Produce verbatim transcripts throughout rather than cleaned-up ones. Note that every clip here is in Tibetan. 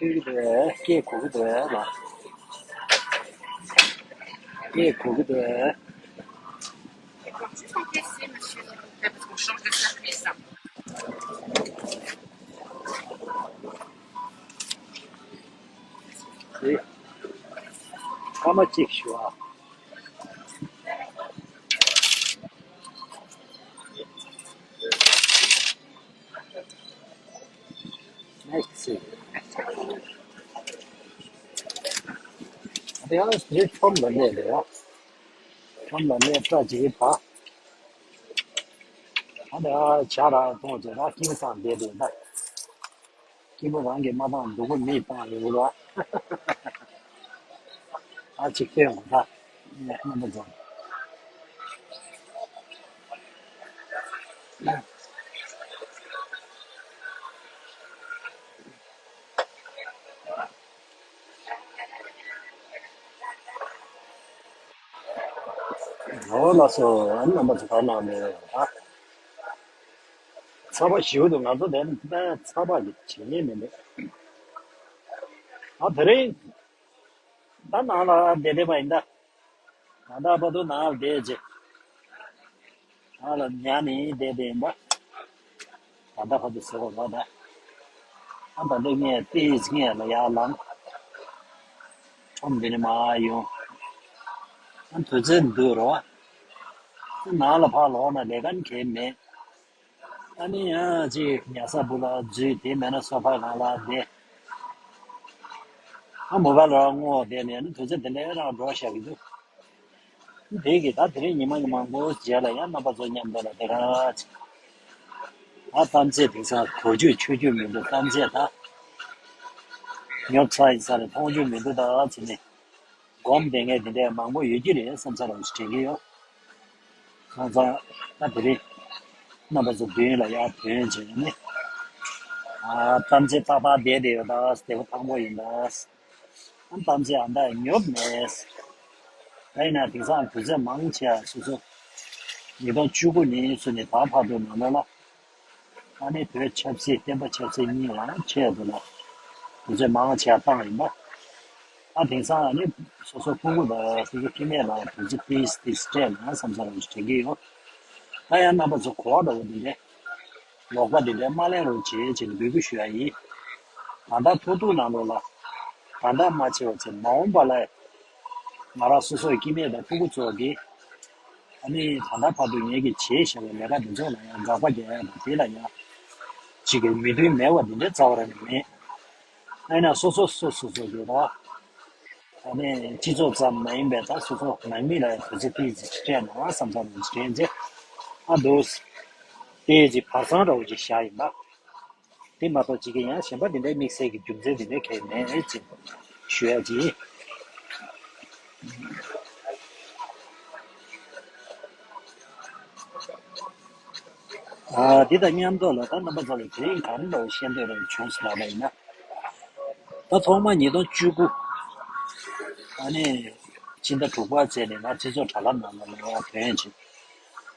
ལྟོས་ཀྱི་འདུག་གས། སྐད་གོ་གི་འདུག་གས་ལགས། སྐད་གོ་གི་འདུག་གས། Juste encaisser, monsieur, s'il vous plaît, parce qu'on change de service. ཨེ། སྐར་མ་གཅིག་ཞུ་ཨ། Next. དེ་ཡང་ཁྲོམ་ལ་གནས་རེད་ཡ། ཁྲོམ་ལ་གནས་སྐྲ་བྱེད་པ། ཨ་ནི་ཨ་ཇ་རང་འཐུང་བྱས་ན་ཁྱིམ་ཚང་བསྡད་དེ་ད། སྐྱིད་པོ་རང་གིས་མ་བཏང་སྡུག་པོ་མིས་བཏང་ཡོད་ར། ཨ་ཅིག་སྟོན་དགོས་ད། རྣམ་པ་ཚོ། འོ་ལགས་སོ། རྣམ་པ་ཚོ་ག་ནང་ནས་ཨ། ཚ་བ་ཞེ་པོ་འདུག་ང་ཚོ་དེ་ནི་ཚ་བ་གི་བྱེད་ཉན་མི་འདུག་ཨ་དེ་རིང་ད་ནང་ལ་བསྡད་བསྡད་པ་ཡིན་ད། ད་ལྟ་བར་དུ་ནང་ལ་བསྡད་རྗེས་ནང་ལ་ཉལ་ནས་བསྡད་བསྡད་ཡིན་པ། ད་ལྟ་བར་དུ་ཟེར་བ་རོགས་ད། ཨ་ད་ལྟ་ངས་ཏིས་ངས་ལ་ཡར་ལངས། ཁྲོམ་འདི་ནས་མར་ཡོང་། ཨ་དུས་ཚོད་འདུག་རོགས། ནང་ལ་ཕར་ལོག་ན་ལས་ཀ་གང་ཡང་མེད། ཨ་ནི་ཡང་ཅིག་ཉལ་ས་སྦུག་ལ་འཛུལ། དེ་མེད་ན་སོ་ཕ་སྒང་ལ་བསྡད། ཨ་མོ་བལ་ལ་སྔོག་བསྡད་ནས་ཨ་ནི་དུས་ཚོད་དེ་འདྲའི་རང་འགྲོ་བཞག་གི་འདུག་དེ་གི་ད་དེ་རིང་ཉི་མ་མང་པོ་རྗེས་ལ་ཡང་རྣམ་པ་ཚོ་མཉམ་དུ་ལ་དེ་ག་ཅིག་ཨ་གཏམ་ཚེ་དེང་སང་གོ་རྒྱུ་ཆོད་རྒྱུ་མི་འདུག་གཏམ་ཚེ་ད་ཉོབ་ཚ་ཡིན་ས་རེད། མཐོང་རྒྱུ་མི་འདུག་ད་ཚེ་ནི། སྒོམ་བསྡད་མཁན་དེ་འདྲས་མང་པོ་ཡོད་ཀྱི་རེད་བསམ་ས་རང་ཞིག་དྲན་གྱི་ཡོད། སོང་ཙང་ད་དེ་རིང་རྣམ་པ་ཚོ་མདུན་ལ་ཡར་ཐོན་བྱས་ནས་ཨ་གཏམ་ཚེ་ཏག་ཏག་བསྡད་བསྡད་ཡོད་ད། བདེ་པོ་ཐང་པོ་ཡིན་ད། ཨ་གཏམ་ཚེ་ཨ་མདའ་ཉོབ་མེད། ད་ཡིན་ན་དེང་སང་དུས་ཚོད་མང་ཆེ་བ་སོ་སོ་ཉིས་སྟོང་བཅུ་དགུ་ནས་བཟུང་ནས་ད་བར་དུ་ནང་ལོགས་ལ། ཨ་ནི་བོད་ཆབ་སྲིད་བསྟན་པ་ཆབ་སྲིད་གཉིས་ལ་ཆེད་དུ་ལ་དུས་ཚོད་མང་ཆེ་བ་བཏང་ཡིན་པ། ཨ་དེང་སང་ཨ་ནི་སོ་སོ་ཕྲུ་གུ་དང་སོ་སོ་སྐྱེ་དམན་ལ་དུས་ཚོད་ཏིས་ཏིས་སྤྲད་ན་བསམ་ས་རང་ཞིག་དྲན་གྱི་ཡོད། ད་ཡང་རྣམ་པ་ཚོ་གོ་བ་འདྲ་བོ་འདི་འདྲས་ལོག་པ་འདི་འདྲས་མ་ལེན་རོགས་བྱེད་ཅེས་འབོད་སྐུལ་ཞུ་ཡ་ཡིན། ད་ལྟ་ཐུག་ཐུག་ནང་ལོགས་ལ་ད་ལྟ་མ་བྱས་པ་བྱས་མ་འོངས་པ་ལ་ང་རང་སོ་སོའི་སྐྱེ་དམན་དང་ཕྲུ་གུ་ཚོ་གིས་ཨ་ནི་ད་ལྟ་བར་དུ་ངེད་ཀྱིས་བྱས་བཞག་པའི་ལས་ཀ་འདི་ཚོ་ལ་ཡང་དགག་པ་རྒྱག་ཡ་དང་དེ་ལ་ཡང་ཅིག་གི་མོས་མཐུན་མེད་པ་འདི་འདྲའི་རྩ་བ་རང་ནས་མེད། ཨ་ནི་སོ་སོ་སོ་སོ་སོ་གི་རོ། ཨ་ནི་སྤྱི་ཚོགས་ཙམ་མ་ཡིན་པའི་ད་སོ་སོ་ནང་མི་ལ་ཡང་དུས་ཚོད་ཏིག་ཙམ་སྤྲད་ན་བསམ་བསམ་རང་དྲན་རྗེས་ཨ་འདུག་དེ་ཅིག་བར་མཚམས་འདྲ་བོ་ཅིག་བཞག་ཡིན་པ། དེ་མ་གཏོགས་ཅིག་གི་ཡང་གཞན་པ་དེ་འདྲའི་དམིགས་བསལ་གྱི་རྒྱུ་མཚན་དེ་འདྲའི་གང་ཡང་མེད་ཅེས་ཞུ་ཡ་ཅིག་ཡིན། ཨ་འདི་དང་མཉམ་དུ་ལ་ད་རྣམ་པ་ཚོ་ལ་དེ་རིང་གང་འདྲ་བོ་བཤད་འདོད་རེ་བྱུང་སོང་ལབ་པ་ཡིན་ན། ད་ཐོག་མ་ཉིས་སྟོང་བཅུ་དགུ་ཨ་ནི་ཕྱི་ཟླ་དྲུག་པ་ཚེས་ནས་ང་སྤྱི་ཚོགས་དྲ་ལམ་ནང་ལ་ལ་ཡ་ཐོན་ཡ་ཅིག་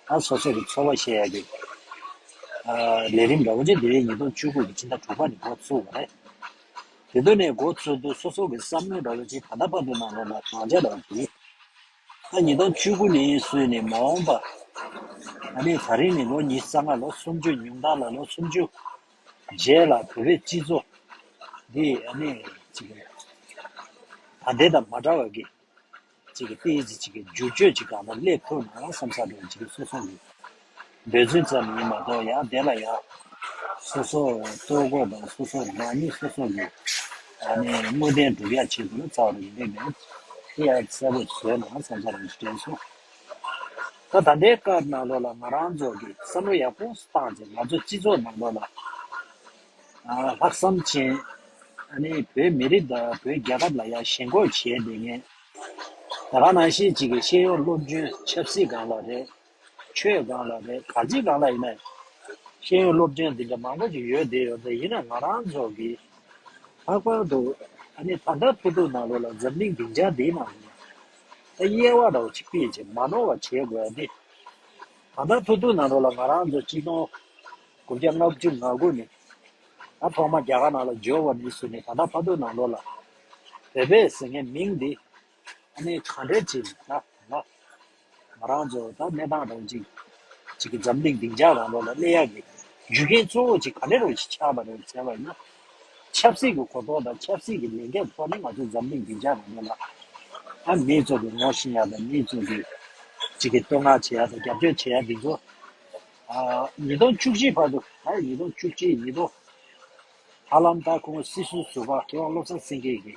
ད་སོ་སོ་གི་འཚོ་བ་བཤད་ཡ་གི་ཨ་ལས་རིམ་འདྲ་བོ་ཅིག་དེ་རིང་ཉིས་སྟོང་བཅུ་དགུ་གི་ཕྱི་ཟླ་དྲུག་པ་ནས་འགོ་བཙུགས་པ་རེད། དེ་དུས་ནས་འགོ་བཙུགས་དུས་སོ་སོ་གི་བསམ་བློ་འདྲ་བོ་ཅིག་ད་ལྟ་བར་དུ་ནང་ལོགས་ལ་གང་བྱས་འདྲ་བོ་ཅིག་ཡིན། ད་ཉིས་སྟོང་བཅུ་དགུ་ནས་བཟུང་ནས་མ་འོངས་པ་ཨ་ནི་ད་རིང་ནས་ལོ་ཉི་ཤུ་རྩ་ལྔ་ལོ་སུམ་ཅུ་ཉུང་མཐའ་ལ་ལོ་སུམ་ཅུ་རྗེས་ལ་བོད་པའི་སྤྱི་ཚོགས་འདི་ཨ་ནི་ཅིག་ད་ལྟའི་དང་མ་འདྲ་བ་གི་ཅིག་གི་ཏིག་ཙམ་ཅིག་གི་བསྒྱུར་བཅོས་ཅིག་གང་ལ་སླེབས་ཐུབ་ན་བསམ་ས་རེད། ཅིག་གི་སོ་སོ་གི་འབད་བརྩོན་ཙམ་ཡིན་མ་གཏོགས་ཡང་དེ་ལ་ཡང་སོ་སོ་ལྟོ་གོས་དང་སོ་སོ་རང་ཉིད་སོ་སོ་གི་ཨ་ནི་དངོས་བདེན་སྒྲུབ་ཡ་ཆེད་དུ་ལ་རྩ་བ་རེ་རེ་མེད་དེ་ཡང་གསལ་པོ་བཟོས་ན་བསམ་ས་རེད་དྲན་སོང་། ད་ད་ལྟའི་སྐབས་ནང་ལོགས་ལ་ང་རང་ཚོ་གི་བསམ་བློ་ཡག་པོ་བཏང་ཚེ་ང་ཚོ་སྤྱི་ཚོགས་ནང་ལོགས་ལ་ཨ་ལྷག་བསམ་ཅན་ཨ་ནི་བོད་མི་རིགས་དང་བོད་རྒྱལ་ཁབ་ལ་ཡང་ཞེན་ཁོག་བྱས་བསྡད་མཁན་ད་ག་ནང་བཞིན་ཅིག་གི་ཤེས་ཡོན་སློབ་སྦྱོང་ཆབ་སྲིད་སྒང་ལ་རེད། ཆོས་སྒང་ལ་རེད། ག་ཅིའི་སྒང་ལ་ཡིན་ན་ཤེས་ཡོན་སློབ་སྦྱོང་འདི་འདྲ་མང་པོ་ཞིག་ཡོད་བསྡད་ཡོད་དེ་ཡིན་ན་ང་རང་ཚོ་གི་ལྷག་པར་དུ་ཨ་ནི་ད་ལྟ་ཐུག་ཐུག་ནང་ལོགས་ལ་འཛམ་གླིང་སྡིངས་ཆ་འདིའི་ནང་ལ་ད་དབྱེ་བ་འདྲ་བོ་ཅིག་ཕྱེ་བྱས་མ་ནོར་བ་བྱེད་དགོས་ཡ་འདི་ད་ལྟ་ཐུག་ཐུག་ནང་ལོགས་ལ་ང་རང་ཚོ་གཅིག་སྟོང་དགུ་བརྒྱ་ལྔ་བཅུ་ང་དགུ་ནས་ ད་ཐོག་མ་རྒྱ་གར་ནང་ལ་འབྱོར་བ་ནས་བཟུང་ནས་ད་ལྟ་བར་དུ་ནང་ལོགས་ལ་བོད་པའི་ཟེར་མཁན་མིང་འདི་ཨ་ནི་ག་འདྲས་ཅིག་ད་ལ་ང་རང་ཚོ་ད་གནས་སྟངས་རང་ཅིག་ཅིག་གི་འཛམ་གླིང་སྡིངས་ཆ་ནང་ལོགས་ལ་གནས་ཡག་གི་རྒྱུ་རྐྱེན་གཙོ་བོ་ཅིག་ག་འདྲས་རུ་ཅིག་ཆགས་པ་རེད་ཟེར་བ་ཡིན་ན། ཆབ་སྲིད་ཀྱི་གོ་རྟོགས་དང་ཆབ་སྲིད་ཀྱི་ལས་འགན་ཐོག་ནས་ང་ཚོ་འཛམ་གླིང་སྡིངས་ཆ་ནང་ལོགས་ལ་ཨ་མི་ཚོ་གི་ངོ་ཤེས་ཡག་དང་མི་ཚོ་གི་ཅིག་གི་བསྟོད་བསྔགས་བྱེད་ཡག་དང་རྒྱབ་སྐྱོར་བྱེད་ཡག་འདི་ཚོ། ཨ་ཉིས་སྟོང་བཅུ་གཅིག་བར་དུ་ཨ་ཉིས་སྟོང་བཅུ་གཅིག་ཉིས་སྟོང་ཧ་ལམ་ད་ཁོང་སྲིད་ཟུར་ཟུར་པ་མཁས་དབང་བློ་བཟང་སེང་གེ་གི་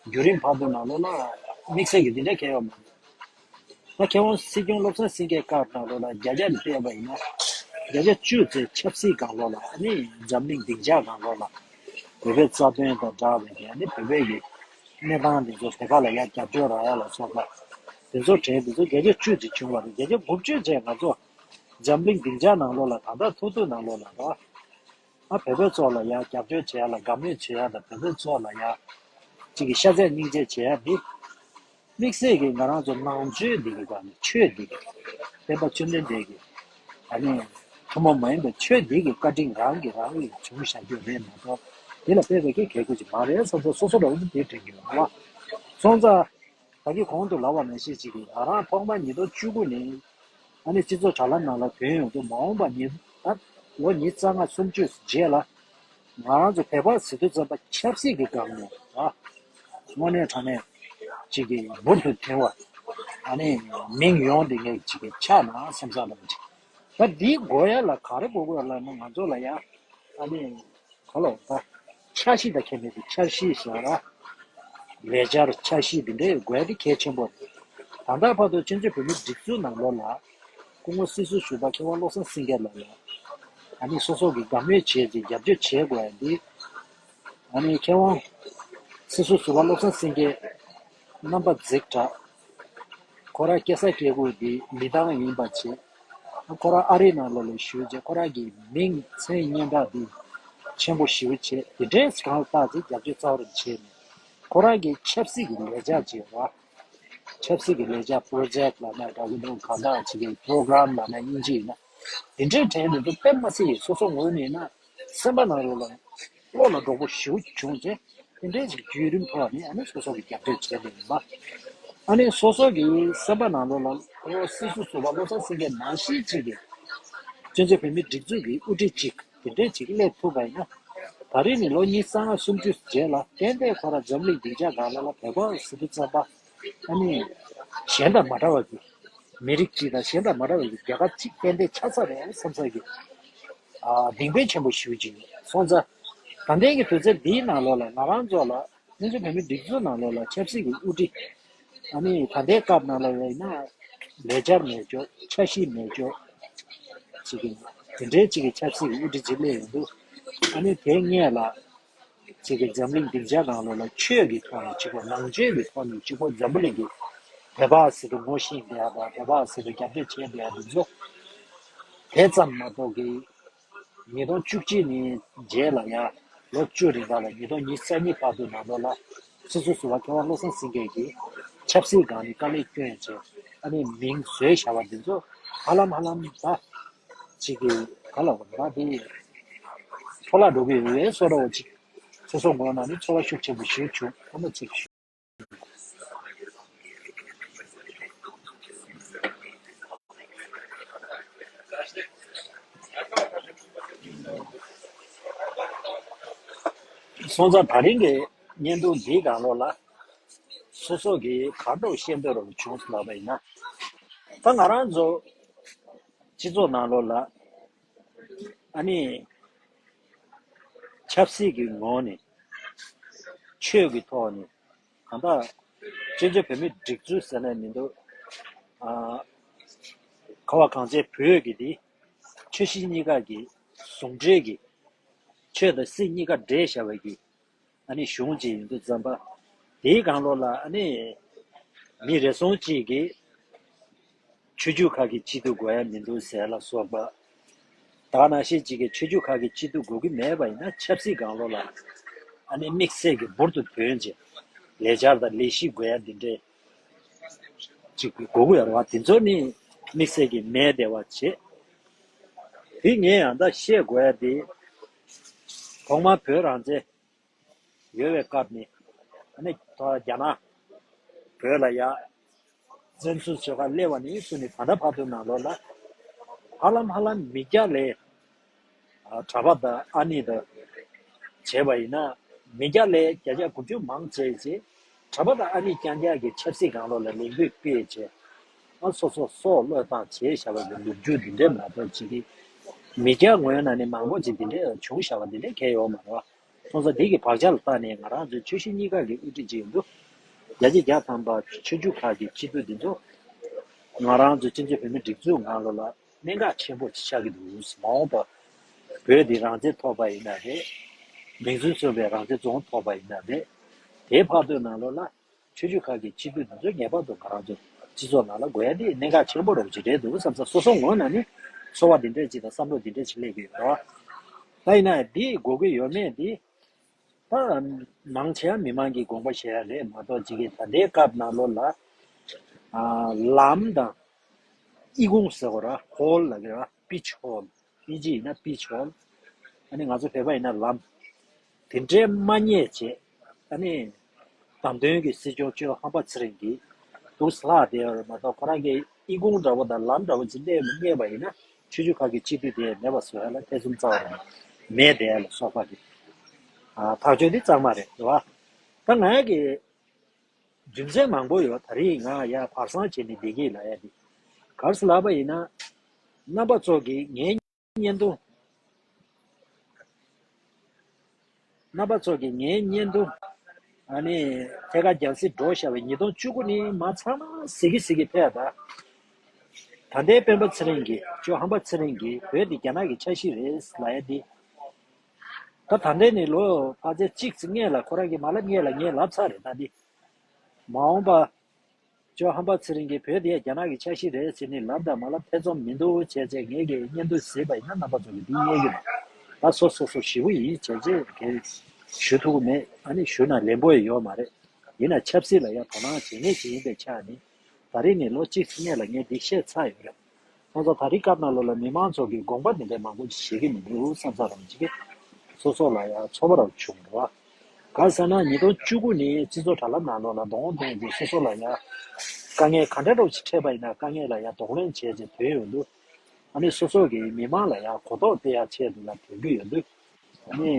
བརྒྱུད་རིམ་བར་དུ་ནང་ལོགས་ལ་དམིགས་བསལ་གྱི་འདི་འདྲ་གལ་ཡོད་མ་རེད། ད་མཁས་དབང་སྲིད་སྐྱོང་བློ་བཟང་སེང་གེའི་སྐབས་ནང་ལོགས་ལ་བརྒྱ་ཆ་ནས་བལྟས་པ་ཡིན་ན་བརྒྱ་ཆ་བཅུ་ཙམ་ཆབ་སྲིད་སྒང་ལོགས་ལ་ཨ་ནི་འཛམ་གླིང་སྡིངས་ཆ་སྒང་ལོགས་ལ་བོད་པའི་རྩ་དོན་དང་འདྲ་བའི་གི་ཨ་ནི་བོད་པའི་གི་གནས་སྟངས་འདི་ཚོ་དེ་ག་ལ་ཡ་རྒྱབ་སྐྱོར་རག་ཡ་ལ་སོགས་པ་དེ་ཚོ་དྲན་འདི་ཚོ་བརྒྱ་ཆ་བཅུ་ཙམ་བྱུང་བ་རེད། བརྒྱ་ཆ་དགུ་བཅུ་ཙམ་ང་ཚོ་འཛམ་གླིང་སྡིངས་ཆ་ནང་ལོགས་ལ་ད་ལྟ་ཐུག་ཐུག་ནང་ལོགས་ལ་ར། ཨ་བོད་པའི་ཚོགས་ལ་ཡང་རྒྱབ་སྐྱོར་བྱེད་ཡ་ལ་དགའ་མོས་བྱེད་ཡ་དང་བོད་པའི་ཚོགས་ལ་ཡང་ཅིག་གི་ཤ་ཚ་སྙིང་རྗེ་བྱེད་ཡ་འདི། དམིགས་བསལ་གྱི་ང་རང་ཚོ་ནང་ཆོས་འདི་གི་སྒང་ནས་ཆོས་འདི་གི་བསྟན་པ་བཅོམ་ལྡན་འདས་ཀྱི་ཨ་ནི་ཐུན་མོང་མ་ཡིན་པའི་ཆོས་འདི་གི་བཀའ་དྲིན་རང་གི་རང་གི་བྱུང་བཞག་རྒྱུ་རེད་མ་གཏོགས་འདི་ལ་དཔེ་བའི་གི་གལ་དགོས་ཀྱི་མ་རེད་བསམ་ཚོ་སོ་སོ་རང་གི་དེ་དྲན་གྱི་ཡོད་རེད་བ། སོང་ཙང་། ད་གིན་གོང་དུ་ལབ་པ་ནང་བཞིན་ཅིག་གིས་ང་རང་ཐོག་མར་ཉིས་སྟོང་བཅུ་དགུ་ནས་ཨ་ནི་སྤྱི་ཚོགས་དྲ་ལམ་ནང་ལ་ཐོན་ཡོང་དུས་མ་འོངས་པ་ཉིན་ད་ལོ་ཉི་ཤུ་རྩ་ལྔ་སུམ་ཅུ་རྗེས་ལ་ང་རང་ཚོ་བོད་པ་ཟེར་དུས་ཙམ་པ་ཆབ་སྲིད་ཀྱི་སྒང་ནས་ཨ་དངོས་གནས་དྲང་གནས་ཅིག་གིས་འབུར་དུ་ཐོན་པ་ཨ་ནི་མིང་ཡོང་དེ་ངས་ཅིག་གིས་ཆགས་ན་བསམ་བསམ་ལ་ཅིག་ད་འདི་དགོས་ཡ་ལ་ག་རེ་དགོས་དགོས་ལབ་ན་ང་ཚོ་ལ་ཡ་ཨ་ནི། ག་ལ་བ། འཆར་གཞི་དང་ཁྱད་མེད་དུ་འཆར་གཞི་ཟེར་བ། ལས་འཆར་འཆར་གཞི་འདི་འདྲའི་དགོས་ཡ་དེ་གལ་ཆེན་པོ་རེད། ད་ལྟ་བར་དུ་བཙན་བྱོལ་བོད་མིའི་སྒྲིག་འཛུགས་ནང་ལོགས་ལ། སྐུ་ངོ་སྲིད་ཟུར་ཟུར་པ་མཁས་དབང་བློ་བཟང་སེང་གེ་ལགས་ལ། ཨ་ནི་སོ་སོ་གི་དགའ་མོས་བྱས་ཏེ་རྒྱབ་སྐྱོར་བྱེད་དགོས་ཡ་འདི། ཨ་ནི་མཁས་དབང་། སྲིད་ཟུར་ཟུར་པ་བློ་བཟང་སེང་གེ། རྣམ་པ་འཛིགས་དྲགས། ཁོ་རང་སྐྱེས་ས་སྐྱེས་དགོས་འདི་མི་ཐང་ཡིན་པ་བྱས། ཁོ་རང་ཨ་རིའི་ནང་ལོགས་ལ་བཞུགས་རྗེས་ཁོ་རང་གི་མིང་མཚན་སྙན་གྲགས་འདི་ཆེན་པོ་ཞེ་པོ་བྱས་དེ་འདྲའི་གང་ལ་བཏགས་ཚེ་རྒྱབ་སྐྱོར་རྩ་བ་རུ་བྱས་ནས་ཁོ་རང་གི་ཆབ་སྲིད་ཀྱི་ལས་འཆར་བྱས་པ། ཆབ་སྲིད་ཀྱི་ལས་འཆར་པོ་རོ་ཇེག་ལབ་ན་འདྲ་གི་འདུག་གང་ལྟར་བྱེད་ཀྱི་པོ་རོ་གྷ་རམ་ལབ་ན་དབྱིན་ཇི་ཡིན་ན་དེ་འདྲའི་གྲས་འདི་ཚོ་དཔེ་མ་སྲིད་ཡིན་སོ་སོ་ངོས་ནས་ཡིན་ན་སེམས་པ་ནང་ལོགས་ལ། བློ་ལ་འགྲོ་པོ་ཞེ་པོ་བྱུང་རྗེས་དེ་འདྲའི་ཞིག་བརྒྱུད་རིམ་ཐོག་ནས་ཨ་ནི་སོ་སོ་གི་རྒྱབ་སྐྱོར་བྱས་པ་ཡིན་པ། ཨ་ནི་སོ་སོ་གི་སེམས་པ་ནང་ལོགས་ལ་ཁོ་སྲིད་ཟུར་ཟུར་པ་བློ་བཟང་སེང་གེ་ནང་བཞིན་ཅིག་གི་བཙན་བྱོལ་བོད་མིའི་སྒྲིག་འཛུགས་ཀྱི་དབུ་ཁྲིད་ཅིག་དེ་འདྲའི་ཅིག་སླེབས་ཐུབ་པ་ཡིན་ན། ད་རེས་ནས་ལོ་ཉི་ཤུ་རྩ་ལྔ་སུམ་ཅུ་རྗེས་ལ་ཏན་ཏན་ཁོ་རང་འཛམ་གླིང་སྡིངས་ཆ་སྒང་ལ་ལ་བོད་པ་ཟེར་དུས་ཙམ་པ་ཨ་ནི་གཞན་དང་མ་འདྲ་བ་གི་མི་རིགས་གཅིག་དང་གཞན་དང་མ་འདྲ་བའི་རྒྱལ་ཁབ་གཅིག་ཏན་ཏན་ཆགས་ས་རེད་བསམ་ས་གི་ཨ་གདེང་འབེབས་ཆེན་པོ་ཞུ་གི་ཡོད། སོང་ཙང་ད་ལྟའི་གི་དུས་ཚོད་འདིའི་ནང་ལོགས་ལ་ང་རང་ཚོ་ལ་བཙན་བྱོལ་བོད་མིའི་སྒྲིག་འཛུགས་ནང་ལོགས་ལ་ཆབ་སྲིད་ཀྱི་དབུ་ཁྲིད་ཨ་ནི་ད་ལྟའི་སྐབས་ནང་ལ་ཡིན་ན་ལས་འཆར་མེད་ཅོག་འཆར་གཞི་མེད་ཅོག་ཅིག་གི་དེ་འདྲའི་ཅིག་གི་ཆབ་སྲིད་ཀྱི་དབུ་ཁྲིད་ཅིག་སླེབས་ཡོང་དུས་ཨ་ནི་དེ་སྔས་ལ། ཅིག་གི་འཛམ་གླིང་སྡིངས་ཆ་ནང་ལོགས་ལ་ཆོས་ཀྱི་ཐོག་ནས་གཅིག་པོ་ནང་ཆོས་ཀྱི་ཐོག་ནས་གཅིག་པོ་འཛམ་བུ་གླིང་གི་བོད་པ་ཟེར་དུ་ངོ་ཤེས་བསྡད་ཡ་དང་བོད་པ་ཟེར་དུ་རྒྱབ་སྐྱོར་བྱས་བསྡད་ཡ་འདི་ཚོ་དེ་ཙམ་མ་གཏོགས་ཀྱི་ཉིས་སྟོང་བཅུ་གཅིག་ནས་རྗེས་ལ་ཡང་ལོ་བཅུ་རིང་ག་ལ་ཉིས་སྟོང་ཉི་ཤུ་རྩ་གཉིས་བར་དུ་ནང་ལོགས་ལ་སྲིད་ཟུར་ཟུར་པ་མཁས་དབང་བློ་བཟང་སེང་གེ་གིས་ཆབ་སྲིད་སྒང་ནས་དཀའ་ལས་བསྐྱོན་བྱས་ཨ་ནི་མིང་བཟོས་བཞག་པ་འདི་ཚོ་ཧ་ལམ་ཧ་ལམ་ད་ཅིག་གི་ག་ལ་བ་ད་དེ་འཕྲོ་བརླག་འགྲོ་གི་ཡོད་པའི་བཟོ་འདྲ་བོ་ཅིག་སོ་སོ་ངོས་ནས་ནི་ཚོར་བ་ཤུགས་ཆེན་པོ་ཞིག་བྱུང་ཁོ་ན་ཅིག་ཞུ། སོང་ཙང་ད་རིང་གི་བརྙན་ཐུང་འདིའི་སྒང་ལོགས་ལ་སོ་སོ་གིས་ག་འདྲ་བཤད་འདོད་རུ་བྱུང་སོང་ལབ་པ་ཡིན་ན། ད་ང་རང་ཚོ་སྤྱི་ཚོགས་ནང་ལོགས་ལ་ཨ་ནི་ཆབ་སྲིད་ཀྱི་ངོས་ནས་ཆོས་ཀྱི་ཐོག་ནས་གང་ལྟར་བཙན་བྱོལ་བོད་མིའི་སྒྲིག་འཛུགས་ཟེར་ནས་མི་འདུག་ཨ་ཁ་བ་གངས་ཅན་བོད་ཀྱི་དེ་ཆོས་སྲིད་གཉིས་ཀ་གི་ཟུང་འབྲེལ་གྱི་ཆོས་དང་སྲིད་གཉིས་ཀ་འདྲེས་བཞག་པའི་གི་ཨ་ནི་གཞུང་ཅིག་ཡིན་དུས་ཙམ་པ། དེའི་སྒང་ལོགས་ལ་ཨ་ནི་མི་རེ་ཟུང་ཅིག་གིས་ཆོས་བརྒྱུད་ཁག་གི་སྤྱི་འཐུས་དགོས་ཡ་མི་འདུག་ཟེར་ལ་སོགས་པ། ད་ག་ནང་བཞིན་ཅིག་གིས་ཆོས་བརྒྱུད་ཁག་གི་སྤྱི་འཐུས་དགོས་ཀྱི་མེད་པ་ཡིན་ན་ཆབ་སྲིད་སྒང་ལོགས་ལ་ཨ་ནི་དམིགས་བསལ་གྱི་འབུར་དུ་ཐོན་ཅིང་ལས་འཆར་དང་ལས་གཞི་དགོས་ཡ་འདི་འདྲའི་ཅིག་གི་དགོས་ཀྱི་ཡོད་རེད་བ། དེ་ཚོ་ནི་དམིགས་བསལ་གྱི་མེད་བསྡད་པ་བྱེད། དེ་ངས་ཡང་ད་བཤད་དགོས་ཡ་དེ། ཐོག་མར་བོད་རང་བཙན་ཡོད་པའི་སྐབས་ནས་ཨ་ནི་ད་རྒྱ་ནག་བོད་ལ་ཡ་བཙན་འཛུལ་བྱེད་གར་སླེབས་པ་ནས་བཟུང་ནས་ད་ལྟ་བར་དུ་ནང་ལོགས་ལ་ཧ་ལམ་ཧ་ལམ་མི་སྐྱ་ལས་ཨ་གྲྭ་པ་དང་ཨ་ནེ་དང་བྱས་པ་ཡིན་ན་མི་སྐྱ་ལས་བརྒྱ་ཆ་དགུ་བཅུ་མང་ཆེ་ཆེ་གྲྭ་པ་དང་ཨ་ནེ་རྐྱང་རྐྱང་གི་ཆབ་སྲིད་སྒང་ལོགས་ལ་ལས་འགུལ་སྤེལ་བྱས་ཨ་སོ་སོ་སྲོག་བློས་བཏང་བྱས་བཞག་པ་གི་ལོ་རྒྱུས་འདི་འདྲས་མ་གཏོགས་ཅིག་གི་མི་སྐྱ་ངོས་ནང་ནས་མང་པོ་ཅིག་འདི་འདྲས་བྱུང་བཞག་པ་འདི་འདྲས་གང་ཡང་ཡོད་མ་རེད་བ། སོང་ཙང་འདི་གི་བག་ཆགས་ལ་བལྟས་ནས་ང་རང་ཚོའི་ཆོལ་གཞིས་གཉིས་ཀ་གི་དབུ་ཁྲིད་ཅིག་ཡིན་དུས་རྒྱ་ཆེ་བརྒྱ་ཐམ་པ་ཆོས་བརྒྱུད་ཁག་གི་སྤྱི་འཐུས་འདི་ཚོ་ང་རང་ཚོའི་སྤྱི་ཚོགས་བོད་མི་སྒྲིག་འཛུགས་ནང་ལོགས་ལ་གནད་འགག་ཆེན་པོ་ཆགས་ཀྱི་འདུག་མ་འོངས་པ་བོད་འདི་རང་བཙན་ཐོབ་པ་ཡིན་ན་རེད། མིང་རྫུན་མཚོན་པའི་རང་བཙན་རྫོང་ཐོབ་པ་ཡིན་ན་རེད། དེའི་བར་དོའི་ནང་ལོགས་ལ་ཆོས་བརྒྱུད་ཁག་གི་སྤྱི་འཐུས་འདི་ཚོ་ངེས་པར་དུ་ང་རང་ཚོ་སྤྱི་ཚོགས་ནང་ལ་དགོས་ཡ་དེ་གནད་འགག་ཆེན་པོ་རེད་ཅིག་རེད་འདུག་བསམ་ས་སོ་སོ་ངོས་ནང་ནས་ཚོར་བ་འདི་འདྲས་ཅིག་དང་བསམ་བློ་འདི་འདྲས་ཅིག་སླེབས་ཀྱི་ཡོད་རེད་བ། ད་ཡིན་ན་འདི་དགོས་ཀྱི་ཡོད་མེད་འདི་ད་མང་ཆེ་བ་མི་མང་གི་དགོངས་པ་བཞེས་ཡ་རེད་མ་གཏོགས་ཅིག་གིས་ད་ལྟའི་སྐབས་ནང་ལོགས་ལ་ཨ་ལམ་དང་ཨི་ཁུང་ཟེར་བ་ར་ཧོལ་ལ་གི་ར་པིཆ་ཧོལ་ཨིན་ཇི་ཡིན་ན་པིཆ་ཧོལ་ཨ་ནི་ང་ཚོ་བོད་པ་ཡིན་ན་ལམ་དེ་འདྲའི་མ་རྙེད་བྱས་ཨ་ནི་བདམས་ཐོན་གྱི་སྲིད་སྐྱོང་ཆོས་ཧམ་པ་ཚེ་རིང་གིས་འདུག་ལྷག་བསྡད་ཡོད་རེད་མ་གཏོགས་ཁོ་རང་གིས་ཨི་ཁུང་འདྲ་བོ་དང་ལམ་འདྲ་བོ་ཅིག་སླེབས་རྙེད་པ་ཡིན་ན། ཆོས་བརྒྱུད་ཁག་གི་སྤྱི་འཐུས་དེ་མེད་པ་བཟོ་ཡ་ལ་ཐེ་ཚོམ་རྩ་བ་རང་མེད་དེ་ལ་སོགས་པ་དེ། ཐག་གཅོད་འདི་གཙང་མ་རེད་རེད་བ། ད་ང་གི་རྒྱུ་མཚན་མང་པོ་ཡོད་ད་རེས་ང་ཡ་བར་སང་བྱས་ནས་བསྡད་ཀྱི་ལ་ཡ་དེ། ག་རེ་ཟེར་ལབ་པ་ཡིན་ན། རྣམ་པ་ཚོ་གིས་ངའི་བརྙན་ཐུང་། རྣམ་པ་ཚོ་གིས་ངའི་བརྙན་ཐུང་། ཨ་ནི་ཐད་ཀར་རྒྱང་སྲིང་འགྲོ་བཞག་པའི་ཉིས་སྟོང་བཅུ་དགུ་ནས་མ་ཚང་མ་ཟེར་གི་ཟེར་གི་ཕེབས་ད། ད་ལྟའི་སྤེན་པ་ཚེ་རིང་གིས་ཇོ་ཧམ་པ་ཚེ་རིང་གིས་བོད་འདི་རྒྱ་ནག་གི་ཆ་ཤས་རེད་ལབ་ཡ་འདི། ད་ད་ལྟའི་ནས་ལོ་ཕལ་ཆེར་གཅིག་ཙམ་སྔོན་ལ་ཁོ་རང་གིས་མ་ལབ་སྔོན་ལ་ངས་ལབ་ཚར་རེད་ད་འདི། མ་འོངས་པ། ཇོ་ཧམ་པ་ཚེ་རིང་གིས་བོད་དེ་རྒྱ་ནག་གི་ཆ་ཤས་རེད་ཟེར་ནས་ལབ་དང་མ་ལབ་ཐེ་ཚོམ་མི་འདུག་བྱས་རྗེས་ངས་ཀྱི་བརྙན་ཐུང་གཟིགས་པ་ཡིན་ན་རྣམ་པ་ཚོ་གི་འདི་རྙེད་ཀྱི་རེད། ད་སོ་སོ་སོ་ཞེ་པོ་ཡིན་བྱས་རྗེས་ངས་ཞུ་ཐུབ་ཀྱི་མེད་ཨ་ནི་ཞུ་ན་ལན་པོ་ཡོད་མ་རེད། ཡིན་ན་ཆབ་སྲིད་ལ་ཡང་དོ་སྣང་བྱེད་མཁན་ཞིག་ཡིན་པའི་ཆ་ནས་ད་རེས་ནས་ལོ་གཅིག་སྔོན་ལ་ངས་འདི་བཤད་ཚར་ཡོད་རེད། ཁོང་ཚོ་ད་རེས་སྐབས་ནང་ལོགས་ལ་མི་མང་ཚོ་གིས་དགོངས་པ་འདི་འདྲའི་མང་པོ་ཞིག་བཞེས་ཀྱི་མི་འདུག་བསམ་ས་རང་ཅིག་གིས་སོ་སོ་ལ་ཡང་ཚོར་བ་རང་བྱུང་འདུག་བ། གང་ཟེར་ན་ཉིས་སྟོང་བཅུ་དགུ་ནས་སྤྱི་ཚོགས་དྲ་ལམ་ནང་ལོགས་ལ་གདོང་སྟོན་ཏེ་སོ་སོ་ལ་ཡང་དཀའ་ངལ་ག་འདྲ་འདྲ་བོ་ཞིག་འཕྲད་པ་ཡིན་ན་དཀའ་ངལ་ལ་ཡང་གདོང་ལེན་བྱས་རྗེས་དོན་ཡོང་དུས་ཨ་ནི་སོ་སོ་གིས་མི་མང་ལ་ཡང་གོ་རྟོགས་སྤེལ་ཡག་ཆེད་དུ་ལ་དོན་གྱི་ཡོང་དུས་ཨ་ནི་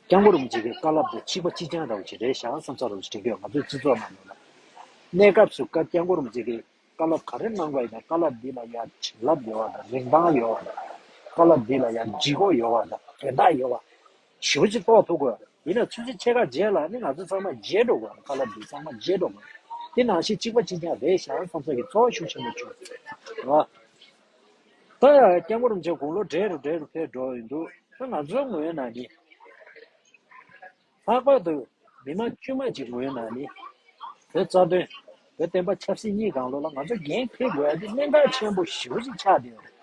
སྐྱབས་མགོན་རིན་པོ་ཆེ་གི་བཀའ་སློབ་དེ་གཅིག་པ་གཅིག་རྐྱང་འདྲ་བོ་ཞིག་རེད་ཤག་བསམ་ས་རང་ཅིག་དྲན་གྱི་ཡོད། ང་ཚོའི་སྤྱི་ཚོགས་ནང་ལོགས་ལ་གནས་སྐབས་སུ་སྐབས་སྐྱབས་མགོན་རིན་པོ་ཆེ་གི་བཀའ་སློབ་ག་རེ་གནང་བ་ཡིན་ན་བཀའ་སློབ་འདི་ལ་ཡང་བྱིན་རླབས་ཡོད་པ་དང་རིན་ཐང་ཡོད་པ་དང་བཀའ་སློབ་འདི་ལ་ཡང་ལྗིད་ཁོག་ཡོད་པ་དང་དོན་དག་ཡོད་པ་ཞེ་པོ་ཅིག་རྟོགས་ཐུབ་དགོས། ཡིན་ན་ཆུ་ཚོད་ཕྱེད་ཀ་རྗེས་ལ་ནི་ང་ཚོ་ཚང་མ་བརྗེད་འགྲོ་དགོས། བཀའ་སློབ་འདི་ཚང་མ་བརྗེད་འགྲོ་དགོས། དེ་ནང་བཞིན་གཅིག་པ་གཅིག་རྐྱང་རེད་ཤག་བསམ་ས་གི་ཚོར་བ་ཤུགས་ཆེན་པོ་བྱུང་། རེད་བ། ད་ཡང་སྐྱབས་མགོན་རིན་པོ་ཆེ་དགུང་ལོ་བགྲེས་རུ་བགྲེས་རུ་ཕེབས་འགྲོ་ཡོང་དུས་ད་ང་ཚོའི་ངོས་ནས་ནི། ལྷག་པར་དུ་མི་མང་དཀྱུས་མ་གཅིག་ངོས་ནས་ནི་བོད་རྩ་དོན་བོད་བསྟན་པ་ཆབ་སྲིད་གཉིས་སྒང་ལོགས་ལ་ང་ཚོ་འགན་འཁྱེར་དགོས་ཡ་དེ་གནད་འགག་ཆེན་པོ་ཞེ་པོ་ཅིག་ཆགས་བསྡད་ཡོད་རེད།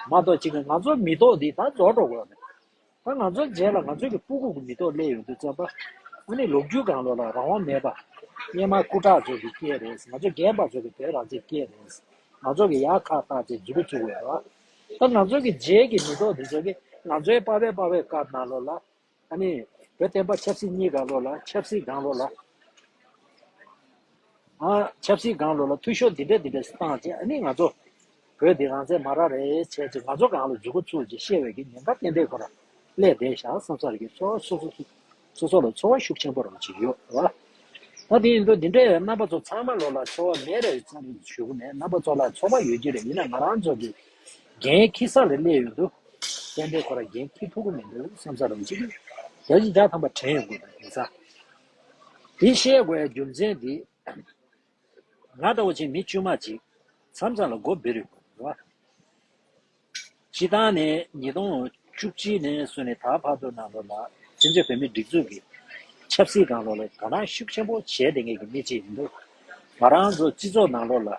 མ་གཏོགས་གཅིག་གི་ང་ཚོའི་མི་ཐོག་འདི་ད་རྫོགས་འགྲོ་དགོས་རེད། ད་ང་ཚོའི་རྗེས་ལ་ང་ཚོའི་གི་སྤུ་གུ་གི་མི་ཐོག་སླེབས་ཡོང་དུས་ཙམ་པ་ཨ་ནི་ལོ་རྒྱུས་སྒང་ལོགས་ལ་རང་དབང་མེད་པ་སྔོན་མ་སྐུ་དྲག་ཚོ་གི་སྐད་རེད། ང་ཚོ་རྒན་པ་ཚོ་གི་བོད་རང་བཙན་སྐད་རེད། ང་ཚོ་གི་ཡར་ཁ་བཏགས་ཏེ་མཛུབ་གུ་བཙུགས་ཡོད་རེད་བ། ད་ང་ཚོ་གི་རྗེས་ཀྱི་མི་ཐོག་འདི་ཚོ་གི་ང་ཚོའི་པ་ཕའི་པ་ཕའི་སྐབས་ནང་ལོགས་ལ། ཨ་ནི། བོད་བསྟན་པ་ཆབ་སྲིད་གཉིས་སྒང་ལོགས་ལ་ཆབ་སྲིད་སྒང་ལོགས་ལ། ཨ། ཆབ་སྲིད་སྒང་ལོགས་ལ་འཐུས་ཤོར་འདི་འདྲ་འདི་འདྲ་བཏང་རྗེས་ཨ་ནི་ང་ཚོ། བོད་འདི་རང་བཙན་མ་རག་རེད་བྱས་རྗེས་ང་ཚོ་སྒང་ལ་མཛུབ་གུ་བཙུགས་རྗེས་བཤད་པའི་གི་ཉེན་ཁ་ཏན་ཏན་ཁོ་ར་སླེབས་བསྡད་ཤག་བསམ་ཚར་གི་ཚོར་སོ་སོ་སོ་སོ་ལ་ཚོར་བ་ཤུགས་ཆེན་པོ་རང་ཅིག་ཡོད་རེད་བ། ད་དེ་ཡིན་དུས་འདི་འདྲའི་རྣམ་པ་ཚོ་ཚང་མ་ལོགས་ལ་ཚོར་བ་མེད་རེད་ཚར་རེད་ཞུ་གི་མེད། རྣམ་པ་ཚོ་ལ་ཚོར་བ་ཡོད་ཀྱི་རེད། ཡིན་ན་ང་རང་ཚོ་གི་འགན་འཁྱེར་ས་ལ་སླེབས་ཡོང་དུས། ཏན་ཏན་ཁོ་རང་འགན་འཁྱེར་ཐུབ་ཀྱི་མི་འདུག་བསམ་ས་རང་ཅིག་གིས་བརྒྱ་ཆ་བརྒྱ་ཐམ་པ་དྲན་ཡོང་གི་འདུག་དེང་སང་། དེ་བཤད་དགོས་ཡ་རྒྱུ་མཚན་དེ། ང་ལྟ་བུ་ཅིག་མི་དཀྱུས་མ་ཅིག་མཚམས་མཚམས་ལ་མགོ་འབུར་ཡོང་གི་འདུག་བ། སྤྱིར་བཏང་ནས་ཉིས་སྟོང་བཅུ་གཅིག་ནས་བཟུང་ནས་ད་བར་དུ་ནང་ལོགས་ལ་སྤྱི་ཚོགས་བོད་མིའི་སྒྲིག་འཛུགས་ཀྱི་ཆབ་སྲིད་སྒང་ལོགས་ལ་དོ་སྣང་ཤུགས་ཆེན་པོ་བྱས་བསྡད་མཁན་གྱི་མི་ཅིག་ཡིན་དུས། ང་རང་ཚོ་སྤྱི་ཚོགས་ནང་ལོགས་ལ།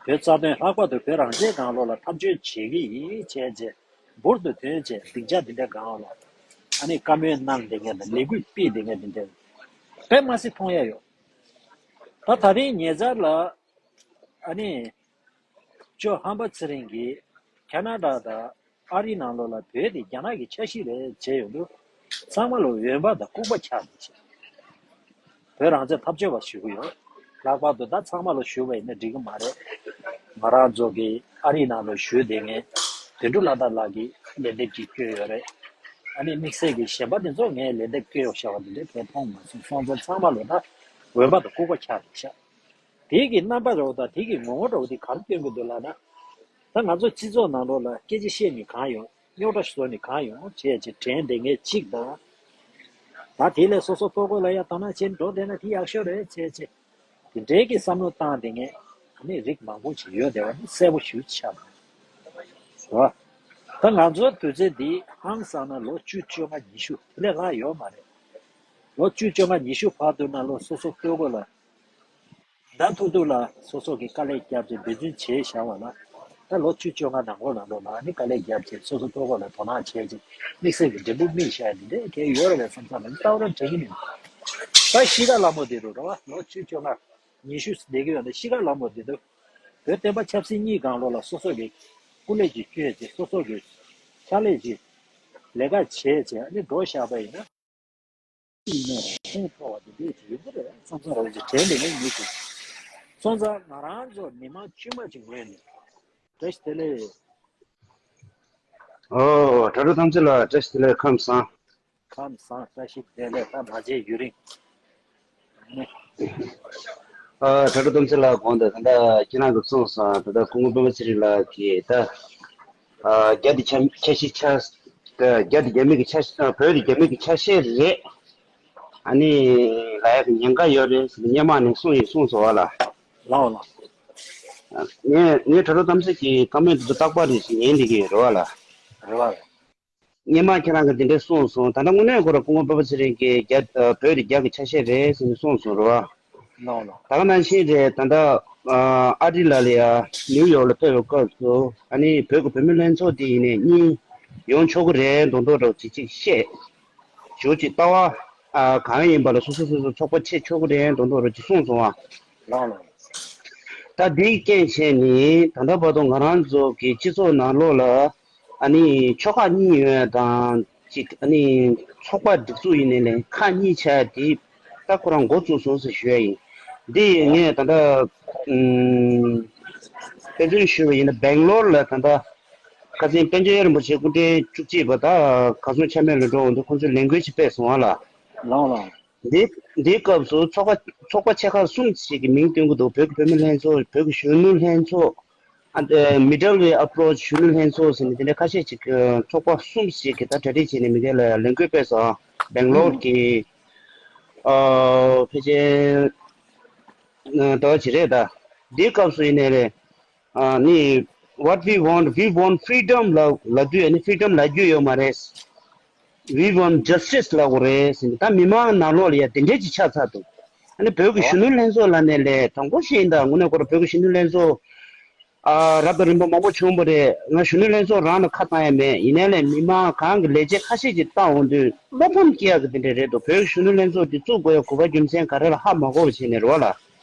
བོད་རྩ་དོན་ལྷག་པར་དུ་བོད་རང་བཙན་སྒང་ལོགས་ལ་འཐབ་རྩོད་བྱེད་ཀྱི་ཡིན་བྱས་རྗེས་འབུར་དུ་ཐོན་བྱས་སྡིངས་ཆ་འདི་འདྲའི་སྒང་ལ་ཨ་ནི་བཀའ་མོལ་གནང་བསྡད་མཁན་དང་ལས་འགུལ་སྤེལ་བསྡད་མཁན་འདི་འདྲ་དཔེ་མ་སྲིད་མཐོང་ཡ་ཡོད། ད་ད་རིང་ཉེ་ཆར་ལ་ཨ་ནི་ཇོ་ཧམ་པ་ཚེ་རིང་གིས་ཁ་ན་ཌ་དང་ཨ་རིའི་ནང་ལོགས་ལ་བོད་དེ་རྒྱ་ནག་གི་ཆ་ཤས་རེད་བྱས་ཡོང་དུས། ཚང་མ་ལ་འོས་འབབ་དང་ལྐུགས་པ་ཆགས་འདུག་ཅེས། བོད་རང་བཙན་འཐབ་རྩོད་པ་ཞུ་གི་ཡོད། ལྷག་པར་དུ་ད་ཚང་མ་ལ་ཞུ་བ་ཡིན་ན་འགྲིག་གི་མ་རེད། ང་རང་ཚོ་གི་ཨ་རིའི་ནང་ལ་བཞུགས་བསྡད་མཁན་དོན་གྲུབ་ལྷ་དར་ལགས་ཀྱིས་ལན་འདེབས་ཅིག་བསྐྱོན་ཡོད་རེད། ཨ་ནི་དམིགས་བསལ་གྱི་གཞན་པ་དེ་ཚོ་ངས་ལན་འདེབས་བསྐྱོན་ཡོད་ཤག་པ་དེ་འདྲའི་གང་ཡང་མཐོང་མ་སོང་། སོང་ཙང་ཚང་མ་ལ་ད་འོས་འབབ་དང་ལྐུགས་པ་ཆགས་འདུག་ཤག་དེ་གི་རྣམ་པ་འདྲ་བོ་དང་དེ་གི་ངོ་བོ་འདྲ་བོ་དེ་ག་རེ་སྟོན་གྱི་འདུག་ལབ་ན། ད་ང་ཚོ་སྤྱི་ཚོགས་ནང་ལོགས་ལ་སྐད་ཆ་བཤད་ནས་གང་ཡོང་། རྙོག་དྲ་བཟོ་ནས་གང་ཡོང་བྱས་བྱས་དྲན་བསྡད་མཁན་གཅིག་དང་། ད་དེ་ལས་སོ་སོ་ལྟོ་གོས་ལ་ཡ་དོ་སྣང་བྱེད་འགྲོ་བསྡད་ན་དེ་ཡག་ཤོས་རེད་བྱས་བྱས། དེ་འདྲའི་གི་བསམ་བློ་བཏང་བསྡད་མཁན་ཨ་ནི་རིགས་མང་པོ་ཞིག་ཡོད་བསྡད་པ་ནི་གསལ་པོ་ཞེ་པོ་ཆགས་འདུག་རེད་བ། ད་ང་ཚོའི་དུས་ཚོད་འདི་ཧང་སང་ན་ལོ་བཅུ་བཅོ་ལྔ་ཉི་ཤུ་དེ་ལས་ལྷག་ཡོད་མ་རེད། ལོ་བཅུ་བཅོ་ལྔ་ཉི་ཤུ་བར་དུ་ན་ལོ་སོ་སོ་ལྟོ་གོས་ལ། ཟླ་ཐུག་ཐུག་ལ་སོ་སོ་གི་དཀའ་ལས་བརྒྱབ་བྱས་འབད་བརྩོན་བྱས་བཞག་པ་ལ། ད་ལོ་བཅུ་བཅོ་ལྔ་ནང་ལོགས་ནང་ལོགས་ལ་ནི་དཀའ་ལས་བརྒྱབ་བྱས་སོ་སོ་ལྟོ་གོས་ལ་དོ་སྣང་བྱས་བྱས་དམིགས་བསལ་གྱི་འབྲས་བུ་སྨིན་བཞག་ཡ་འདི་འདྲས་གལ་ཡོད་རེད་པས་བསམ་ས་ལ་ནི་ལྟ་བ་རང་དྲན་གྱི་མིན། ད་གཤིས་ཀ་ལྷ་མོ་དེ་རུ་རེད་བ། ལོ་བཅུ་བཅོ་ལྔ་ཉི་ཤུ་བསྡད་ཀྱི་ཡོད་ན་གཤིས་ཀ་ལྷ་མོ་དེ་དུ་བོད་བསྟན་པ་ཆབ་སྲིད་གཉིས་སྒང་ལོགས་ལ་སོ་སོ་གི་སྐུ་ལས་ཀྱི་བསྐྱོན་བྱས་སོ་སོ་གི་ཕྱག་ལས་ཀྱི་ལས་ཀ་བྱས་བྱས་ནི་འགྲོ་བཞག་པ་ཡིན་ན། ཡིན་ནའི་ཁོང་ཐོག་བ་དེ་འདྲས་ཅིག་ཡོང་གི་རེད་བསམ་བསམ་རང་གི་དྲན་ནས་ངས་ཉོས་ཤིང་། སོང་ཙང་ང་རང་ཚོ་མི་མང་དཀྱུས་མ་ཅིག་ངོས་ནས་བཀྲ་ཤིས་བདེ་ལེགས། ཨོ་དྲ་གྲོགས་ཐམས་ཅད་ལ་བཀྲ་ཤིས་བདེ་ལེགས། ཁམས་བཟང་། ཁམས་བཟང་བཀྲ་ཤིས་བདེ་ལེགས། ད་མ་མཇལ་ཡུན་རིང་། ཨ་དྲ་གྲོགས་ཐམས་ཅད་ལ་དགོངས་དག་ད་ལྟ་ཁྱེད་རང་གིས་གསུངས་སོང་། ད་ལྟ་སྐུ་ངོ་སྤེན་པ་ཚེ་རིང་ལགས་ཀྱིས་ད། ཨ་རྒྱ་དེ་ཆ་ཆ་ཤས་ཆ། རྒྱ་དེ་རྒྱ་མི་གི་ཆ་ཤས། བོད་དེ་རྒྱ་མི་གི་ཆ་ཤས་རེད། ཨ་ནི་ལབ་ཡག་གི་ཉེན་ཁ་ཡོད་རེད་ཟེར་ནས་སྔོན་མ་ནས་གསུངས་ཡིན་གསུངས་སོང་བ་ལ། ལའོ་ལ། ངས་ངས་དྲ་གྲོགས་ཐམས་ཅད་ཀྱི་བཀའ་མོལ་དེ་ཚོ་རྟག་པར་རེད་ཟེར་ཉན་བསྡད་ཀྱི་ཡོད་རེད་བ་ལ། རེད་བ་རེད། སྔོན་མ་ཁྱེད་རང་གིས་དེ་འདྲས་གསུངས་སོང་། ད་ལྟ་དངོས་གནས་ཁོ་རང་སྐུ་ངོ་སྤེན་པ་ཚེ་རིང་གིས་རྒྱ་བོད་དེ་རྒྱ་གི་ཆ་ཤས་རེད་ཟེར་ནས་གསུངས་སོང་རེད་བ། ལའོ་ལ། ད་ག་ནང་བཞིན་རེད། ད་ལྟ་ཨ་ཨ་རི་ལ་ལ་ཡ་ནིའུ་ཡོག་ལ་ཕེབས་པའི་སྐབས་སུ་ཨ་ནི་བོད་ཀྱི་བུད་མེད་ལྷན་ཚོགས་དེ་ཡིན་ནའི་གཉིས་ཡོང་ཆོག་གི་རེད་མདོག་མདོག་འདྲ་བོ་ཅིག་ཅིག་བཤད། ཞུ་ཅིག་ལྟ་བ་ཨ་གང་ཡིན་པ་ལ་སོ་སོ་སོ་སོ་ཚོགས་པ་ཆེ་ཆོག་གི་རེད་མདོག་མདོག་འདྲ་ཅིག་གསུངས་སོང་བ། ལའོ་ལ། ད་འདིའི་རྐྱེན་བྱས་ནི་ད་ལྟ་བར་དུ་ང་རང་ཚོ་གི་སྤྱི་ཚོགས་ནང་ལོགས་ལ་ཨ་ནི་ཆོལ་ཁ་གཉིས་ཡོད་དང་ཅིག་ཨ་ནི་ཚོགས་པ་སྒྲིག་འཛུགས་ཡིན་ནའི་ལས་ཁག་གཉིས་ཆགས་དེ་ད་ཁོ་རང་འགོ་བཙུགས་སོང་ཟེར་ཞུ་ཡ་ཡིན། འདི་ངས་ད་ལྟ་ཨུམ་དཔེ་མཚོན་ཞུས་པ་ཡིན་ན་སྦེང་ལོར་ལ་ད་ལྟ་ཁ་སང་པཎ་ཆེན་རིན་པོ་ཆེ་སྐུ་ཕྲེང་བཅུ་གཅིག་པ་ད་གར་སོང་ཆ་མེད་ལ་འགྲོ་འོང་དུ་ཁོང་ཚོས་ལས་འགུལ་ཞིག་སྤེལ་སོང་བ་ལ། ལའོ་ལ། འདི་འདིའི་སྐབས་སུ་ཚོགས་པ་ཚོགས་པ་ཆེ་ཁག་གསུམ་ཞིག་གི་མིང་བཏོན་གྱི་འདུག་བོད་ཀྱི་བུད་མེད་ལྷན་ཚོགས། བོད་ཀྱི་གཞོན་ནུ་ལྷན་ཚོགས། ཨ་ཨ་Middle Way Approach གཞོན་ནུ་ལྷན་ཚོགས་ཟེར་ནས་དེ་འདྲ་ཁ་ཤས་ཅིག་ཚོགས་པ་གསུམ་ཞིག་གིས་ད་གྲ་སྒྲིག་བྱས་ནས་མི་སྒེར་ལ་ལས་འགུལ་སྤེལ་སོང་། སྦེང་ལོར་གྱི་ཨ་ཕལ་ཆེར་ཟླ་བ་གཅིག་རེད་ད། འདིའི་སྐབས་སུ་ཡིན་ནའི་རེད། ཨ་ནི་What we want, we want freedom ལབ་ལབ་དུས་ཨ་ནི་freedom ལབ་རྒྱུ་ཡོད་མ་རེད། We want justice ལབ་དགོས་རེད་ཟེར་ནས་ད་མི་མང་ནང་ལོགས་ལ་ཡ་དེ་འདྲས་ཅིག་ཆགས་ཚར་འདུག་ཨ་ནི་བོད་ཀྱི་གཞོན་ནུ་ལྷན་ཚོགས་ལབ་ནས་ལས་དང་པོ་ཤེས་ཡིན་ད་དངོས་གནས་ཁོ་རང་བོད་ཀྱི་གཞོན་ནུ་ལྷན་ཚོགས་ཨ་རབ་དང་རིམ་པ་མང་པོ་བྱུང་བ་རེད། ང་གཞོན་ནུ་ལྷན་ཚོགས་རང་ལ་ཁ་བཏང་ཡ་མེད། ཡིན་ནའི་ལས་མི་མང་གང་གི་ལས་བྱེད་ཁ་ཤས་ཅིག་བཏང་འོང་དུས་བློ་ཕམ་སྐྱེ་ཡག་གི་དེ་འདྲས་རེད་འདུག་བོད་ཀྱི་གཞོན་ནུ་ལྷན་ཚོགས་དེ་བཙུགས་དགོས་ཡ་དགོས་པ་རྒྱུ་མཚན་ག་རེ་ལ་ཧ་མ་གོ་བ་བྱས་ནས་རེད་བ་ལ།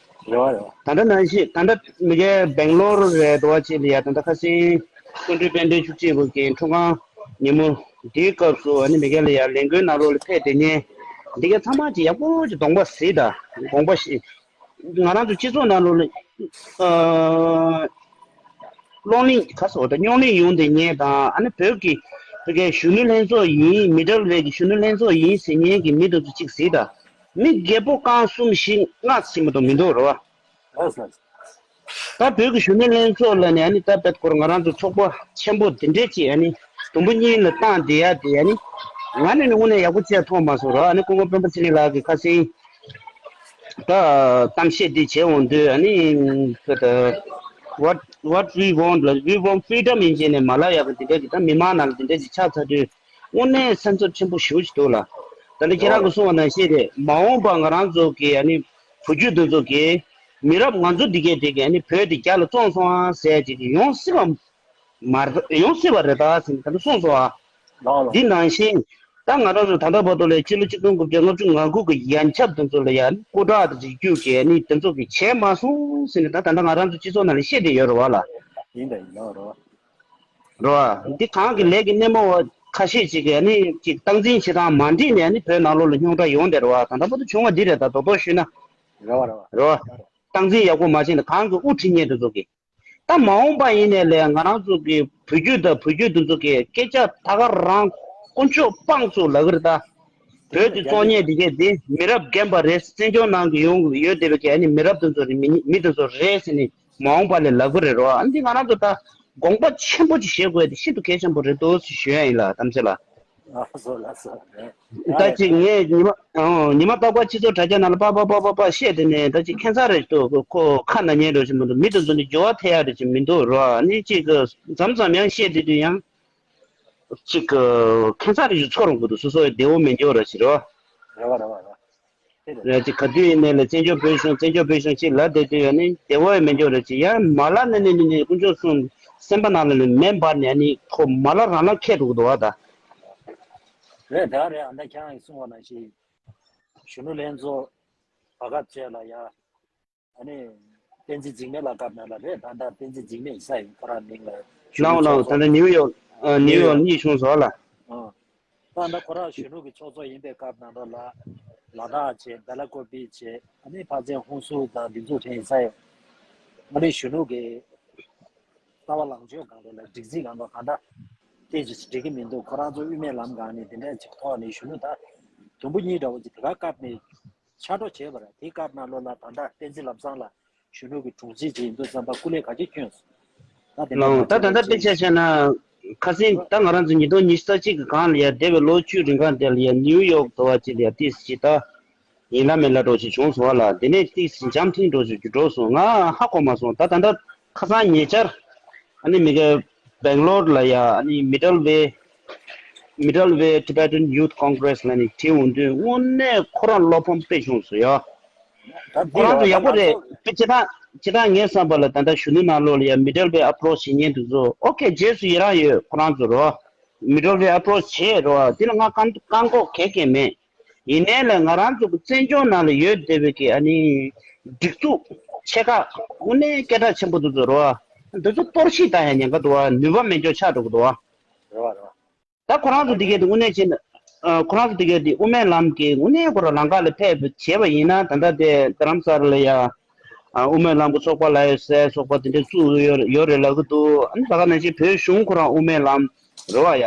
རེད་བ་རེད་བ། ད་ལྟ་ནང་བཞིན་ད་ལྟ་མི་སྒེར་སྦེང་ལོར་རེད་འདུག་བ་ཅིག་ལ་ཡ་ད་ལྟ་ཁ་སང་སྐུ་མགྲོན་དཔལ་ལྡན་བཅུ་གཅིག་པ་གི་འཁྲུངས་སྐར་ཉིན་མོ་འདིའི་སྐབས་སུ་ཨ་ནི་མི་སྒེར་ལ་ཡ་ལས་འགུལ་ནང་ལོགས་ལ་ཕེབས་དེ་ཉིན་འདི་ག་ཚང་མ་ཅིག་ཡག་པོ་ཅིག་གདོང་པ་གཟིགས་དང་དགོངས་པ་བཞེས། ང་རང་ཚོ་སྤྱི་ཚོགས་ནང་ལོགས་ལ་ཨ་སློང་གླེང་ག་སོགས་དང་རྙོག་གླེང་ཡོང་དེ་ཉིན་དང་ཨ་ནི་བོད་ཀྱི་བོད་སྐད་གཞོན་ནུ་ལྷན་ཚོགས་ཡིན། Middle Way གི་གཞོན་ནུ་ལྷན་ཚོགས་ཡིན་ཟེར་མཁན་གྱི་མི་དེ་ཚོ་གཅིག་གཟིགས་དང་། མི་རྒད་པོ་རྐང་གསུམ་བཞི་ལྔ་ཟིན་མ་གཏོགས་མི་འདུག་རེད་བ། ལགས་སོ། ད་བོད་ཀྱི་གཞོན་ནུ་ལྷན་ཚོགས་ལ་ནི་ཨ་ནི་ད་བེད་སྐོར་ང་རང་ཚོ་ཚོགས་པ་ཆེན་པོ་དེ་འདྲས་ཀྱིས་ཨ་ནི་དུམ་བུ་གཉིས་ལ་བཏང་བསྡད་ཡ་དེ་ཨ་ནི་ང་ནི་ནི་དངོས་གནས་ཡག་པོ་བྱས་མཐོང་མ་སོང་ར། ཨ་ནི་སྐུ་ངོ་སྤེན་པ་ཚེ་རིང་ལགས་ཀྱིས་ཁ་སང་ད་གཏམ་བཤད་འདི་བྱས་འོང་དུས་ཨ་ནི་ད་what what we want ལ་we want freedom ཡིན་བྱས་ནས་མ་ལབ་ཡག་གི་དེ་འདྲས་ཀྱི་ད་མི་མང་ནང་ལ་དེ་འདྲས་ཀྱི་ཆགས་ཚར་དུས་དངོས་གནས་སེམས་འཚབ་ཆེན་པོ་ཞེ་པོ་ཞིག་འདུག་ལ། ད་ནི་ཁྱེད་རང་གིས་གསུངས་པ་ནང་བཞིན་རེད། མ་འོངས་པ་ང་རང་ཚོ་གི་ཨ་ནི་བུ་རྒྱུད་འདི་ཚོ་གི་མི་རབས་ང་ཚོ་འདི་གས་དེ་གས་ནི་བོད་དེ་རྒྱ་ལ་བཙོངས་སོང་ཨ་ཟེར་ཅིག་ཡོང་སྲིད་པ་མ་རེད། ཡོང་སྲིད་པ་རེད་ད་ཟེར་ནས་ད་ལྟ་གསུངས་སོང་ཨ། ལགས་ལགས། འདི་ནང་བཞིན་ད་ང་རང་ཚོ་ད་ལྟ་བར་དུ་ལས་ཕྱི་ལོ་ཆིག་སྟོང་དགུ་བརྒྱ་ལྔ་བཅུ་ང་དགུ་གི་ཡན་ཆད་དེ་ཚོ་ལ་ཡང་སྐུ་དྲག་དང་རིགས་རྒྱུད་ཀྱི་ནི་དེ་ཚོ་གི་བྱས་མ་སོང་ཟེར་ནས་ད་ད་ལྟ་ང་རང་ཚོ་སྤྱི་ཚོགས་ནང་ལ་བཤད་བསྡད་ཡོད་རེད་བ་ལ། ཡིན་ད་ཡིན་ལགས་རེད་བ། རེད་བ། འདི་གང་གི་ལས་ཀྱི་སྣེ་མོ་བ། ཁ་ཤས་ཅིག་གིས་ནི་ཅིག་སྟངས་འཛིན་བྱེད་སྟངས་མ་འགྲིག་ནས་ནི་བོད་ནང་ལོགས་ལ་རྙོག་དྲ་ཡོང་བསྡད་རེད་བ། ད་ལྟ་བར་དུ་བྱུང་བ་འདི་རེད། ད་རྡོག་རྡོག་ཞུས་ན། རེད་བ་རེད་བ། རེད་བ། སྟངས་འཛིན་ཡག་པོ་མ་བྱས་ན་གང་གི་དབུ་ཁྲིད་མཁན་དེ་ཚོ་གིས། ད་མ་འོངས་པ་ཡིན་ནའི་ལས་ང་རང་ཚོ་གི་བུ་རྒྱུད་དང་བུ་རྒྱུད་དེ་ཚོ་གི་སྐད་ཆ་ད་ག་རང་དཀོན་མཆོག་དཔང་བཙུགས་ལབ་ཀྱི་རེད་ད། བོད་དེ་བཙོང་མཁན་དེ་གས་དེ་མི་རབས་རྒན་པ་རེད། བཙན་བྱོལ་ནང་གི་ཡོང་ཡོད་བསྡད་པའི་གི་ཨ་ནི་མི་རབས་དེ་ཚོ་རེད། མི་མི་དེ་ཚོ་རེད་ཟེར་ནས་མ་འོངས་པ་ལས་ལབ་ཀྱི་རེད་རོ། ཨ་ནི་ང་རང་ཚོ་ད་དགོངས་པ་ཆེན་པོ་ཅིག་བཞེས་དགོས་དེ་ཤིན་ཏུ་གལ་ཆེན་པོ་རེད་འདུག་ཞུ་ཡ་ཡིན་ལ། གཏམ་བཤད་ལ། ལགས་སོ་ལགས་སོ། ད་ཅིག་ངས་ཉི་མ་ཨོ་ཉི་མ་རྟག་པར་སྤྱི་ཚོགས་དྲ་རྒྱ་ནང་ལ་པ་པ་པ་པ་པ་བཤད་དེ་ནས་ད་ཅིག་ཁྱད་མཚར་རེད་འདུག་ཁོ་ཁ་ན་ཉན་འགྲོ་ཞིག་མི་འདུག་མི་དེ་ཚོ་ནི་འགྱུར་བ་ཐེབས་ཡག་རེད་ཅིག་མི་འདུག་རོ། ཨ་ནི་ཅིག་མཚམས་མཚམས་ཡང་བཤད་དེ་དུས་ཡང་ཅིག་ཁྱད་མཚར་རེ་ཞིག་ཚོར་འོང་གི་འདུག་སོ་སོ་ཡི་བདེ་བོ་མི་འགྱུར་ར་ཞིག་རོ། རེད་བ་རེད་བ་རེད་བ། ཡ་ཅིག་ག་དུས་ཡིན་ནའི་ལ་བཙན་བྱོལ་བོད་གཞུང་བཙན་བྱོལ་བོད་གཞུང་ཅིག་ལབ་བསྡད་དུས་ཡ་ནི་བདེ་བོ་ཡང་མི་འགྱུར་རེད་ཅིག་ཡང་མ་ལ་ནི་ནི་ནི་ནི་དཀོན་མཆོག་གསུམ་སེམས་པ་ནང་ལ་ནི་མེ་འབར་ནས་ནི་ཁོ་མ་ལ་རང་ལ་ཁད་འགྲོ་གི་འདུག་བ་ད། རེད་ད་རེད། ཨ་ད་ཁྱེད་རང་གིས་གསུངས་པ་ནང་བཞིན་གཞོན་ནུ་ལྷན་ཚོགས་བར་སྐབས་བཅས་ལ་ཡ་ཨ་ནི་བསྟན་འཛིན་འཇིགས་མེད་ལགས་སྐབས་ནང་ལ་རེད། ད་ལྟ་བསྟན་འཛིན་འཇིགས་མེད་ས་ཡིན་ཁོ་རང་མིང་ལ་གཞོན་ནུ་ལའོ་ལའོ་ཚོགས་ད་ལྟ་གཙོ་ནིའུ་ཡོག་ཨ་ནིའུ་ནིའུ་ཡོག་ཡོག་གཉིས་བྱུང་སོང་ལ། ཨ། ད་ལྟ་ཁོ་རང་གཞོན་ནུ་གི་ཚོགས་གཙོ་ཡིན་པའི་སྐབས་ནང་ལོགས་ལ་ལ་དྭགས་བྱས། སྦེ་ལ་ཀོབ་པི་བྱས། ཨ་ནི་ཕར་ཚུར་ཧུན་སུར་དང་འདི་ཚོ་དྲན་ས་ཡོད། ཨ་ནི་གཞོན་ནུ་གི་ལྟ་བ་ལངས་ཕྱོགས་སྒང་ལོགས་ལ་སྒྲིག་འཛུགས་སྒང་ལོགས་གང་འདྲ་དེ་ཅིག་འགྲིག་གི་མི་འདུག་ཁོ་རང་ཚོ་དབུ་མའི་ལམ་སྒང་ནས་དེ་འདྲ་ཅིག་ཐོག་ནས་གཞོན་ནུ་ད་དུམ་བུ་གཉིས་འདྲ་བོ་ཅིག་དེ་ག་བཀབ་ནས་ཕྱག་རོགས་བྱས་པ་རེད། དེའི་སྐབས་ནང་ལོགས་ལ་ད་ལྟ་བསྟན་འཛིན་ལམ་བཟང་ལགས་གཞོན་ནུ་གི་དྲུང་ཆེ་ཅིག་ཡིན་དུས་ཙམ་པ་སྐུ་ལས་ག་ཚོད་བསྐྱོན་སོང་། ད་དེ་འདྲ་ལའོ་ང་ད་ཚོ་ད་ལྟ་དཔེ་ཆ་བཞག་ན་ཁ་སང་ད་ང་རང་ཚོ་ཉིས་སྟོང་ཉི་ཤུ་རྩ་གཅིག་གི་སྒང་ལ་ཡ་འདས་པའི་ལོ་བཅུ་རིང་གང་དེ་ལ་ཡ་ནིའུ་ཡོག་དུ་བ་ཅིག་ལ་ཡ་ཏིས་ཅིག་ད་ཡིན་ལ་མིན་ལ་འགྲོ་ཞིག་བྱུང་སོང་བ་ལ། དེ་ནས་ཏིས་འཇམ་ཐིང་འགྲོ་ཞིག་འགྲོ་སོང་། ང་ཧ་གོ་མ་སོང་། ད་ད་ལྟ་ཁ་སང་ཉེ་ཆར་ཨ་ནི་མི་ག་སྦེང་ལོར་ལ་ཡ་ཨ་ནི་མི་ཌལ་ཝེ་མི་ཌལ་ཝེ་ཊི་བེ་ཊན་ཡུ་ཐི་ཀོང་གྷི་རེ་སི་ལ་ནི་དེ་འོང་དུས་དངོས་གནས་ཁོ་རང་བློ་ཕམ་དཔེ་བྱུང་སོང་ཡ། ད་ཁོ་འདི་རང་ཚོ་རེད་བ། ཡག་པོ་ད་ང་རེད། ཚོ་དཔེ་ཇི་ལྟར་ཇི་ལྟར་ངའི་བསམ་པ་ལ་ད་ལྟ་གཞོན་ནུ་ནང་ལོགས་ལ་ཡ་མི་ཌལ་ཝེ་ཨེ་པོ་རོ་ཆི་བྱེད་མཁན་དེ་ཚོ་ཨོ་ཁེ་རྗེས་སུ་ཡི་རང་ཡོད། ཁོ་རང་ཚོ་རོ་མི་ཌལ་ཝེ་ཨེ་པོ་རོ་ཆི་བྱེད་རོ། དེ་ལ་ང་བཀག་བཀག་འགོག་གང་ཡང་མེད། ཡིན་ནའི་ལས་ང་རང་ཚོ་གི་བཙན་བྱོལ་ནང་ལ་ཡོད་བསྡད་པའི་གི་ཨ་ནི་སྒྲིག་འཛུགས་ཆེ་ཁག་དངོས་གནས་སྐད་གྲགས་ཆེན་པོ་དེ་ཚོ་རོ། འདི་ཚོ་གཏོར་བཤིག་བཏང་ཡ་ཉེན་ཁ་འདུག་བ། ནུས་པ་མེད་འཇོག་ཆགས་འགྲོ་གི་འདུག་བ། རེད་བ་རེད་བ། ད་ཁོ་རང་ཚོ་དེ་གས་དེ་དངོས་གནས་བྱས་ན། ཨ། ཁོ་རང་ཚོ་དེ་གས་དེ་དབུ་མའི་ལམ་གྱི་དངོས་གནས་ཁོ་རང་ལམ་ཁ་ལ་ཕེབས་བྱས་པ་ཡིན་ན། ད་ལྟ་དེ་རྡ་རམ་ས་ལ་ལ་ཡ། ཨ། དབུ་མའི་ལམ་གྱི་ཚོགས་པ་ལ་ཡ་ཟེར་ཚོགས་པ་དེ་འདྲ་བཙུགས་ཡོད་ཡོད་རེད་ལབ་ཀྱི་འདུག་ཨ་ནི་ད་ག་ནང་བཞིན་བོད་གཞུང་ཁོ་རང་དབུ་མའི་ལམ་རེད་བ་ཡ།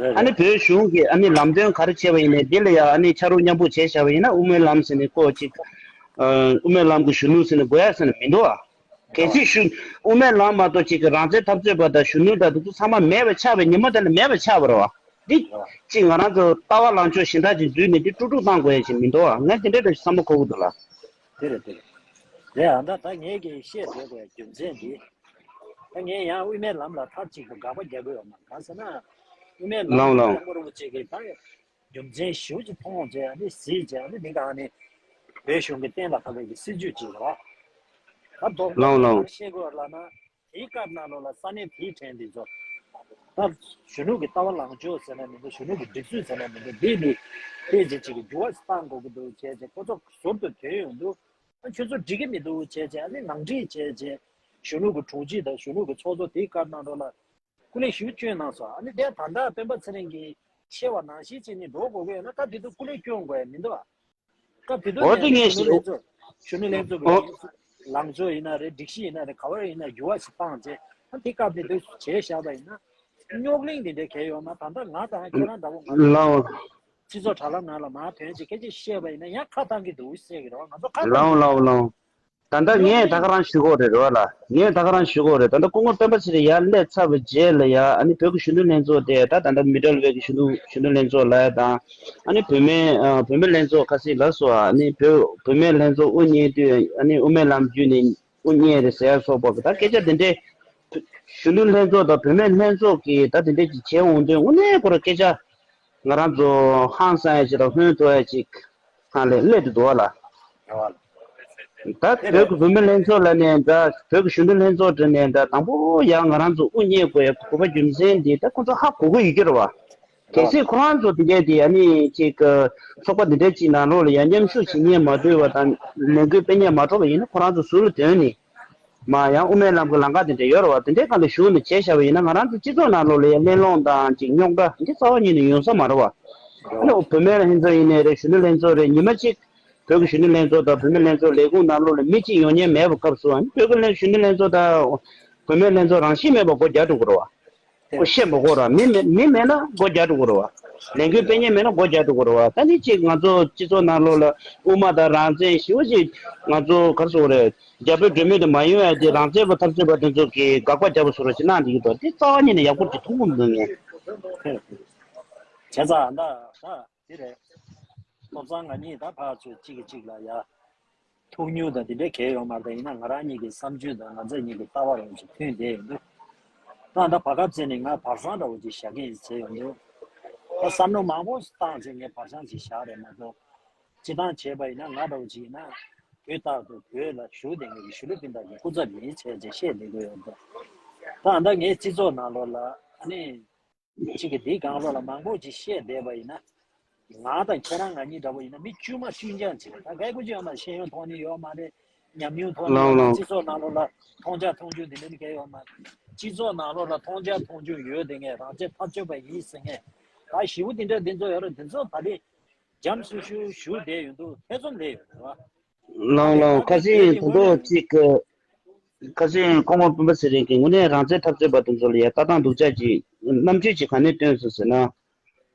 རེད་ཨ་ནི་རེད། བོད་གཞུང་གིས་ཨ་ནི་ལམ་སྟོན་ག་རེ་བྱས་པ་ཡིན་ནའི་འདི་ལ་ཡ་ཨ་ནི་ཕྱག་རོགས་མཉམ་པོ་བྱས་བཞག་པ་ཡིན་ན་དབུ་མའི་ལམ་ཟེར་ནས་ཁོ་ཅིག་ཨ། དབུ་མའི་ལམ་གྱི་གཞོན་ནུ་ཟེར་ནས་དགོས་ཡ་ཟེར་ནས་མི་འདུག་ཨ། གལ་སྲིད་གཞོན། དབུ་མའི་ལམ་མ་གཏོགས་ཅིག་གི་རང་བཙན་འཐབ་རྩོད་པ་དང་གཞོན་ནུ་དང་དེ་ཚོ་ཚང་མ་མེད་པ་ཆགས་པའི་ཉིན་མོ་དེ་ལ་མེད་པ་ཆགས་པ་རེད་བ། འདི་ཅིག་ང་རང་ཚོ་ལྟ་བ་ལངས་ཕྱོགས་གཞན་དག་ཅིག་འཛུལ་ནས་འདི་དཀྲུག་དཀྲུག་བཏང་དགོས་ཡ་ཞིག་མི་འདུག་བ། ངས་དེ་འདྲའི་འདྲ་ཞིག་བསམ་བློ་འཁོར་གི་འདུག་ལ། དེ་རེད་དེ་རེད། རེད་ཨ། ད་ད་ངས་ཀྱི་བཤད་འདོད་པའི་རྒྱུ་མཚན་འདི། ད་ངས་ཡང་དབུ་མའི་ལམ་ལ་མཐའ་གཅིག་ཏུ་དགག་པ་རྒྱག་གི་ཡོད་མ་རེད། གང་ཟེར་ན། དབུ་མའི་ལམ་ལའང་ལའང་། སྐྱབས་མགོན་རིན་པོ་ཆེ་གིས་ད། རྒྱུ་མཚན་ཞེ་པོ་ཅིག་མཐོང་བྱས་ཨ་ནི་གཟིགས་བྱས་ཨ་ནི་འདི་ག་ཨ་ནི་བོད་གཞུང་གི་གཏན་ལ་ཕབ་པའི་གི་སྲིད་བྱུས་ཅིག་རེད་བ། ད་རྡོག་རྡོག་ལའོ་ལའོ། ག་རེ་བཤད་དགོས་ལབ་ན། དེའི་སྐབས་ནང་ལོགས་ལ་ས་གནས་དེའི་ཕྲན་འདི་ཚོ་ད་གཞོན་ནུ་གི་ལྟ་བ་ལངས་ཕྱོགས་ཟེར་ན་མི་འདུག་གཞོན་ནུ་གི་སྒྲིག་སྲོལ་ཟེར་ན་མི་འདུག་འདི་ནི་དེ་རྗེས་ཅིག་གི་འགྱུར་བ་ཞིག་བཏང་དགོས་ཀྱི་འདུག་བྱས་བྱས་ཁོ་ཚོ་ཟུར་དུ་དོན་ཡོང་དུས་ཨ་ཁྱོད་ཚོ་འགྲིག་གི་མི་འདུག་བྱས་བྱས་ཨ་ནི་ནང་འགྲིག་བྱས་བྱས་གཞོན་ནུ་གི་དྲུང་ཆེ་དང་གཞོན་ནུ་གི་ཚོགས་གཙོ་དེའི་སྐབས་ནང་ལོགས་ལ། སྐུ་ལས་ཞུ་བཅོས་གནང་སོང་། ཨ་ནི་དེ་ད་ལྟ་སྤེན་པ་ཚེ་རིང་གིས་བཤད་པ་ནང་བཞིན་བྱས་ནས་འགྲོ་དགོས་ཀྱི་ཡོད་ན་སྐབས་དེ་དུས་སྐུ་ལས་སྐྱོན་དགོས་ཡ་མི་འདུག་ཨ། སྐབས་དེ་དུས་འོ་དེ་ངས་ངས་གཞོན་ནུ་ཞུ་ལྷན་ཚོགས་གཞོན་ནུ་ལྷན་ཚོགས་ཀྱི་འོ་ལངས་ཕྱོགས་ཡིན་ན་རེད། སྒྲིག་གཞི་ཡིན་ན་རེད། ག་བ་ཡིན་ན་འགྱུར་བ་ཞིག་བཏང་རྗེས་ཨ་དེ་སྐབས་དེ་དུས་བྱས་བཞག་པ་ཡིན་ན་རྙོག་གླེང་དེ་འདྲ་གལ་ཡོད་མ། ད་ལྟ་ང་དང་ཁྱེད་རང་འདྲ་བོ་ང་ཚོ་ལའོ། སྤྱི་ཚོགས་དྲ་ལམ་ནང་ལ་མར་ཐོན་རྗེས་སྐད་ཆ་བཤད་པ་ཡིན་ན་ཡང་ཁ་བཏང་གི་འདུག་ཟེར་གི་རེད་བ། ང་ཚོ་ཁ་བཏང་ལའོ་གི་ལའོ་ལའོ། ད་ལྟ་ངས་ད་ག་རང་ཞུ་གོ་རེད་རོ་ལ། ངས་ད་ག་རང་ཞུ་གོ་རེད། ད་ལྟ་སྐུ་ངོ་སྤེན་པ་ཚེ་རིང་ཡར་སླེབས་ཚར་བའི་རྗེས་ལ་ཡ་ཨ་ནི་བོད་ཀྱི་གཞོན་ནུ་ལྷན་ཚོགས་དེ་ད་ད་ལྟ་མི་ཌལ་ཝེ་གི་གཞོན་ནུ་གཞོན་ནུ་ལྷན་ཚོགས་ལ་ཡ་དང་ཨ་ནི་བུད་མེད་ཨ་བུད་མེད་ལྷན་ཚོགས་ཁ་སང་ལ་སོགས་ཨ་ནི་བོད་བུད་མེད་ལྷན་ཚོགས་དབུ་བརྙེས་དུས་ཨ་ནི་དབུ་མའི་ལམ་བརྒྱུད་ནས་དབུ་བརྙེས་རེད་ཟེར་ཡ་སོགས་པ་གི་ད་སྐད་ཆ་དེ་འདྲའི་གཞོན་ནུ་ལྷན་ཚོགས་དང་བུད་མེད་ལྷན་ཚོགས་ཀྱིས་ད་དེ་འདྲའི་ཅིག་བྱས་འོང་དུས་དངོས་གནས་ཁོ་རང་སྐད་ཆ། ང་རང་ཚོ་ཧང་སང་ཡ་ཅིག་དང་ཧོན་ཐོར་ཡ་ཅིག་སྒང་ལ་སླེབས་འདུག་བ་ལ། ད་བོད་ཀྱི་བུད་མེད་ལྷན་ཚོགས་ལ་ནས་འདྲ་བོད་ཀྱི་གཞོན་ནུ་ལྷན་ཚོགས་འདྲ་ནས་འདྲ་དང་པོ་ཡང་ང་རང་ཚོ་དབུ་བརྙེས་དགོས་ཡ་དགོས་པ་རྒྱུ་མཚན་འདི་ད་ཁོ་ཚོ་ཧ་གོ་གི་ཡོད་ཀྱི་རེད་བ། གལ་སྲིད་ཁོ་རང་ཚོ་དེ་གས་དེ་ཡ་ནི་ཅིག་ཚོགས་པ་འདི་འདྲ་ཅིག་ནང་ལོགས་ལ་ཡ་མཉམ་ཞུགས་བྱེད་མཁན་མ་འདུས་པ་དང་ལས་འགུལ་སྤེལ་མཁན་མ་འགྲོ་བ་ཡིན་ན་ཁོ་རང་ཚོ་ཟུར་ལ་དོན་ནི། མ་ཡང་དབུ་མའི་ལམ་གྱི་ལམ་ཁ་དེ་འདྲ་ཡོད་རེད་བ། དེ་འདྲའི་སྒང་ལ་ཞུགས་ནས་བྱས་བཞག་པ་ཡིན་ན། ང་རང་ཚོ་སྤྱི་ཚོགས་ནང་ལོགས་ལ་ཡང་གླེང་སློང་དང་ཅིག་རྙོག་དྲ་འདི་རྩ་བ་ཉིད་ནས་ཡོང་ས་མ་རེད་བ། ཨ་ནི་བུད་མེད་ལྷན་ཚོགས་ཡིན་ནའི་རེད། གཞོན་ནུ་ལྷན་ཚོགས་རེད། ཉི་མ་གཅིག་བོད་ཀྱི་གཞོན་ནུ་ལྷན་ཚོགས་དང་བུད་མེད་ལྷན་ཚོགས་ལས་ཁུངས་ནང་ལོགས་ལ་མི་གཅིག་ཡོང་མཁན་མེད་པའི་སྐབས་སུ། ཨ་ནི་བོད་ཀྱི་ལྷན་གཞོན་ནུ་ལྷན་ཚོགས་དང་བུད་མེད་ལྷན་ཚོགས་རང་བཞིན་མེད་པར་སྒོ་རྒྱག་འགྲོ་གི་རེད་བ། ཁོ་བཤད་མ་དགོས་ར། མི་མེད་མི་མེད་ན་སྒོ་རྒྱག་འགྲོ་གི་རེད་བ། ལས་འགུལ་སྤེལ་མཁན་མེད་ན་སྒོ་རྒྱག་འགྲོ་གི་རེད་བ། ད་ནི་ཅིག་ང་ཚོ་སྤྱི་ཚོགས་ནང་ལོགས་ལ་དབུ་མ་དང་རང་བཙན་ཞེ་པོ་ཅིག་ང་ཚོ་ག་རེ་ཟེར་དགོས་རེད། རྒྱ་བོད་འགྲོ་མུས་དེ་མ་ཡོང་ཡ་དེ་རང་བཙན་གྱི་འཐབ་རྩོད་པ་དེ་ཚོ་གིས་དགག་པ་རྒྱག་པ་བཟོ་འདྲ་ཅིག་གནང་བསྡད་ཀྱི་འདུག་དེ་རྩ་བ་ཉིད་ནས་ཡག་པོ་ཅིག་མཐོང་གི་མི་འདུག་ངས། བྱས་ཙང་ད་ད་དེ་རེད། ཐོབ་ཚང་ང་གཉིས་ད་ཕར་ཚུར་གཅིག་གིས་གཅིག་ལ་ཡ་ཐུག་མྱོང་དང་དེ་འདྲའི་གལ་ཡོད་མ་རེད། ཡིན་ན་ང་རང་གཉིས་ཀྱི་བསམ་ཚུལ་དང་ང་ཚོ་གཉིས་ཀྱི་ལྟ་བ་རང་ཅིག་མཐུན་བསྡད་ཡོད་འདུག་ད་ད་བར་སྐབས་ཚེ་ནི་ང་བར་སང་འདྲ་བོ་ཅིག་བཞག་གི་ཡིན་ཟེར་ཡོང་འདུག་ད་བསམ་བློ་མང་པོ་བཏང་ཚེ་ངས་བར་སང་ཅིག་བཞག་རེད་མ་གཏོགས། སྤྱི་བཏང་བྱས་པ་ཡིན་ན་ང་འདྲ་བོ་ཅིག་ཡིན་ན་དུས་རྟག་ཏུ་བོད་ལ་བཞུགས་བསྡད་མཁན་གྱི་གཞོན་ནུ་སྤུན་ཟླ་གི་སྐུ་ཚབ་ཡིན་བྱས་བྱས་བཤད་བསྡད་ཀྱི་ཡོད་འདུག་ད་ད་ངའི་སྤྱི་ཚོགས་ནང་ལོགས་ལ་ཨ་ནི། གཅིག་གིས་འདིའི་སྒང་ལོགས་ལ་མང་པོ་ཅིག་བཤད་བསྡད་པ་ཡིན་ན། ང་དང་ཁྱེད་རང་ང་གཉིས་འདྲ་བོ་ཡིན་ན་མི་དཀྱུས་མ་དཀྱུས་མ་ཅིག་རེད། ད་གལ་ཁོ་ཅི་ཡོད་ན་ཤེས་ཡོན་ཐོག་ནས་ཡོད་མ་རེད། ཉམས་མྱོང་ཐོག་ནས་ལའོ་ཡོད་མ་རེད། ལའོ། སྤྱི་ཚོགས་ནང་ལོགས་ལ་མཐོང་རྒྱ་མཐོང་ཆུང་དེ་འདྲ་ནི་གལ་ཡོད་མ་རེད། སྤྱི་ཚོགས་ནང་ལོགས་ལ་མཐོང་རྒྱ་མཐོང་ཆུང་ཡོད་དེ་ངས་རང་བཙན་འཐབ་རྩོད་པ་ཡིན་ཟེར་མཁན་ད་ཞེ་པོ་དེ་འདྲ་དེ་ཚོ་ཡོད་རེད། དེ་ཚོ་ད་ལྟ་འཇམ་སུ་ཤུ་ཞུ་བསྡད་ཡོད་འདུག་ཐེ་ཚོམ་སླེབས་ཡོད་རེད་བ། ལའོ་ལའོ། ཁ་སང་ད་དུང་གཅིག་གི་ཁ་སང་སྐུ་ངོ་སྤེན་པ་ཚེ་རིང་གིས་དངོས་གནས་རང་བཙན་འཐབ་རྩོད་པ་དེ་ཚོ་ལ་ཡ་ལྟ་སྟངས་སྡུག་ཅག་ཅིག་རྣམ་དཔྱོད་ཅིག་ག་ནས་བཏོན་སོང་ཟེར་ན།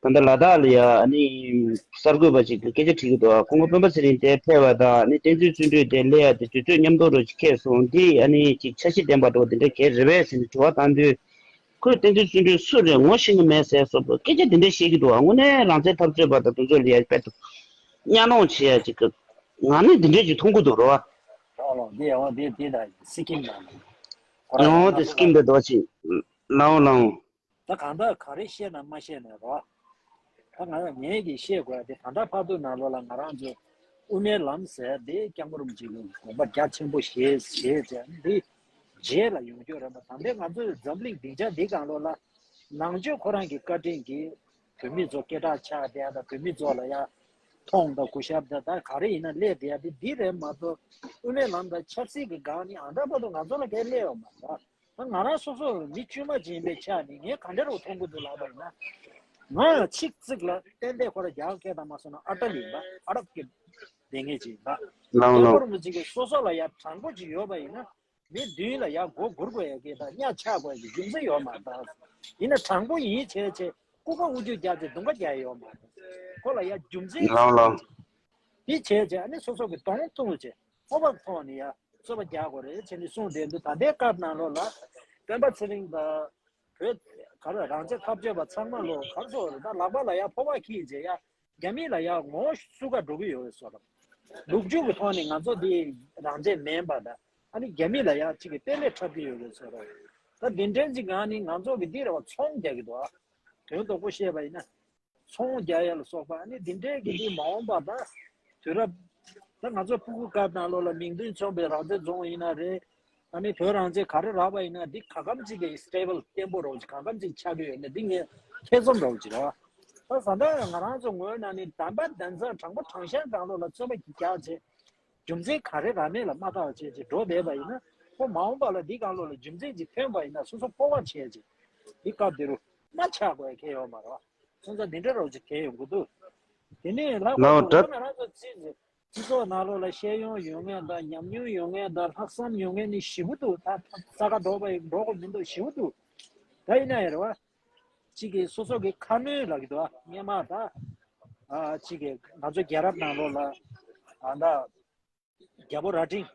ད་ལྟ་ལ་དྭགས་ལ་ཡ་ཨ་ནི་གསར་འགོད་པ་ཅིག་གིས་སྐད་ཆ་དྲིས་ཀྱི་འདུག་སྐུ་ངོ་སྤེན་པ་ཚེ་རིང་དེ་ཕེབས་པ་དང་ཨ་ནི་བསྟན་འཛིན་བརྩོན་འགྲུས་དེ་སླེབས་ཡ་དེ་དུས་ཚོད་མཉམ་དུ་རུ་ཅིག་འཁེལ་སོང་། འདི་ཨ་ནི་ཅིག་འཆར་གཞི་ལྡན་པ་འདྲ་བོ་དེ་འདྲ་གང་རེད་པས་ཟེར་ནས་དྲི་བ་བཏང་དུས། ཁོས་བསྟན་འཛིན་བརྩོན་འགྲུས་སུ་རེད་ངོ་ཤེས་ཀྱི་མེད་ཟེར་སོགས་པའི་སྐད་ཆ་དེ་འདྲ་བཤད་ཀྱི་འདུག་དངོས་གནས་རང་བཙན་འཐབ་རྩོད་པ་དང་དེ་ཚོ་ལ་ཡ་དཔེ་དུ་གཉའ་གནོན་བྱེད་ཡ་ཅིག་གི་ངང་ནས་འདི་འདྲས་ཅིག་མཐོང་གི་འདུག་རོ། ཨོ་ལོ། འདི་ཡང་འདི་འདི་ད་སི་ཀིམ་ནང་ལ་ཁོ་རང་ཡང་དེ་སི་ཀིམ་དེ་འདྲ་ཅིག་ལའོ་ལའོ། ད་གང་ལྟར་ག་རེ་བཤད་ན་མ་བཤད་ན་རོ། ད་ང་ངས་ཀྱིས་བཤད་དགོས་ཡ་དེ་ད་ལྟ་བར་དུ་ནང་ལོགས་ལ་ང་རང་ཚོ་དབུ་མའི་ལམ་ཟེར་དེ་སྐྱབས་མགོན་རིན་པོ་ཆེ་གི་དགོངས་པ་རྒྱ་ཆེན་པོ་བཞེས་བཞེས་བྱས་འདི་རྗེས་ལ་ཡོང་རྒྱུ་རེད་པ། ད་ལྟའི་ང་ཚོའི་འཛམ་གླིང་སྡིངས་ཆ་འདི་སྒང་ལོགས་ལ་ནང་ཆོས་ཁོ་རང་གི་བཀའ་དྲིན་གྱིས་བོད་མི་ཚོ་སྐད་གྲགས་ཆགས་བསྡད་ཡ་དང་བོད་མི་ཚོ་ལ་ཡ་མཐོང་དང་གུས་ཞབས་དང་ད་ག་རེ་ཡིན་ན་སླེབས་བསྡད་ཡ་དེ་འདི་རེད་མ་གཏོགས་དབུ་མའི་ལམ་དང་ཆབ་སྲིད་ཀྱི་སྒང་ནི་ཨ་འདྲ་བར་དུ་ང་ཚོ་ལ་གང་སླེབས་ཡོད་མ་རེད། ང་རང་སོ་སོ་མི་དཀྱུས་མ་ཅིག་ཡིན་པའི་ཆ་ནས་ངས་ག་འདྲ་རུ་མཐོང་གི་འདུག་ལབ་པ་ཡིན་ན། ང་ཡང་ཚིག་གཅིག་ལ་ཏན་ཏན་ཁོ་ར་རྒྱ་སྐད་དང་མ་སོང་ན་ཨ་ཏལ་ཡིན་པ་ཨ་རབ་ཀྱི་ལས་ངན་ཅིག་ཡིན་པ། ལའོ་ལའོ། སྐྱབས་མགོན་རིན་པོ་ཆེ་གིས་སོ་སོ་ལ་ཡ་དྲང་པོ་ཅིག་ཡོད་པ་ཡིན་ན་མི་མདུན་ལ་ཡ་མགོ་སྒུར་དགོས་ཡ་གི་དང་གཉའ་ཆག་དགོས་ཡ་གི་རྒྱུ་མཚན་ཡོད་མ་རེད། ཡིན་ན་དྲང་པོ་ཡིན་བྱས་བྱས་ལྐུགས་པ་དབུ་ཁྱུད་རྒྱག་ཚེ་མདུང་ཁ་རྒྱག་ཡ་ཡོད་མ་རེད། ཁོ་ལ་ཡ་རྒྱུ་མཚན་ལའོ་ལའོ། འདི་བྱས་བྱས་ཨ་ནི་སོ་སོ་གི་གདོང་བསྟུན་བྱས་སྤོབས་པ་ཐོག་ནས་ཡ་རྩོད་པ་རྒྱག་དགོས་རེད་བྱས་ནས་གསུངས་བསྡད་འདུག་ད་ལྟའི་སྐབས་ནང་ལོགས་ལ་སྤེན་པ་ཚེ་རིང་དང་བོད་ག་རེ་རང་བཙན་འཐབ་རྩོད་པ་ཚང་མ་ལོ་ག་རེ་ཟེར་དགོས་རེད། ད་ལག་པ་ལ་ཡ་ཕོར་པ་འཁྱེར་བྱས་ཡ་རྒྱ་མི་ལ་ཡ་ངོ་བོ་བསུ་ག་འགྲོ་གི་ཡོད་པའི་བཟོ་འདྲ། ལུག་ཕྱུགས་ཀྱི་ཐོག་ནས་ང་ཚོ་འདི་རང་བཙན་མིན་པ་དང་ཨ་ནི་རྒྱ་མི་ལ་ཡ་གཅིག་གི་དཔེ་ལེགས་འཁྲབ་ཀྱི་ཡོད་པའི་བཟོ་འདྲ། ད་འདི་འདྲའི་གཅིག་གང་ནི་ང་ཚོ་གི་འདི་རེད་བ་ཚོང་རྒྱག་གི་འདུག་ཨ། དོན་དག་པོ་བཤད་པ་ཡིན་ན། ཚོང་རྒྱག་ཡ་ལ་སོགས་པ་ཨ་ནི་འདི་འདྲའི་གི་འདི་མ་འོངས་པ་ད་དུས་རབས་ད་ང་ཚོ་སྤུ་གུ་སྐབས་ནང་ལོགས་ལ་མིང་དོན་མཚུངས་པའི་རང་བཙན་རྫོང་ཡིན་ན་རེད། ཨ་ནི་བོད་རང་བཙན་ག་རེ་རག་པ་ཡིན་ན་འདི་ག་གམ་ཅིག་གི་སི་ཊེ་བལ་བརྟན་པོ་རོགས་ཅིག་ག་གམ་ཅིག་ཆགས་ཀྱི་ཡོད་ན་འདི་ངས་ཐེ་ཚོམ་རོགས་ཅིག་རེད་བ། ད་ད་ལྟ་ང་རང་ཚོ་ངོས་ནང་ནས་དམ་པ་གདན་ས་དྲང་པོ་དྲང་གཞག་སྒང་ལོགས་ལ་རྩོད་པ་ཅིག་རྒྱག་བྱས། རྒྱུ་མཚན་ག་རེ་རག་མེད་ལ་མ་བལྟ་བ་བྱས་བྱས་འགྲོ་བསྡད་པ་ཡིན་ན་ཁོ་མ་འོངས་པ་ལ་འདི་སྒང་ལོགས་ལ་རྒྱུ་མཚན་ཅིག་ཐོན་པ་ཡིན་ན་སོ་སོ་སྤོབས་པ་ཆེ་བྱས་འདི་སྐབས་འདི་རུ་མ་ཆགས་དགོས་ཡ་གལ་ཡོད་མ་རེད་བ། སོང་ཙང་འདི་འདྲ་རོགས་ཅིག་གལ་ཡོང་གི་འདུག་དེ་ནས་ལྷག་པར་ལའོ་དུ་ད་ང་རང་ཚོ་སྤྱི་སྤྱི་ཚོགས་ནང་ལོགས་ལ་ཤེས་ཡོན་ཡོད་མཁན་དང་ཉམས་མྱོང་ཡོད་མཁན་དང་ལྷག་བསམ་ཡོད་མཁན་ནི་ཞེ་པོ་འདུག་ད་ས་ཁ་འགྲོ་བ་ཡི་འགྲོ་དགོས་མི་འདུག་ཞེ་པོ་འདུག་ད་ཡིན་ན་ཡང་རེད་བ། གཅིག་གིས་སོ་སོ་གི་ཁ་སྣོན་ལབ་ཀྱི་འདུག་ཨ། སྔོན་མ་ད་ཨ་གཅིག་གིས་ང་ཚོ་རྒྱལ་རབས་ནང་ལོགས་ལ་ཨ་ད་རྒྱལ་པོ་རྭ་སྒྲེང་།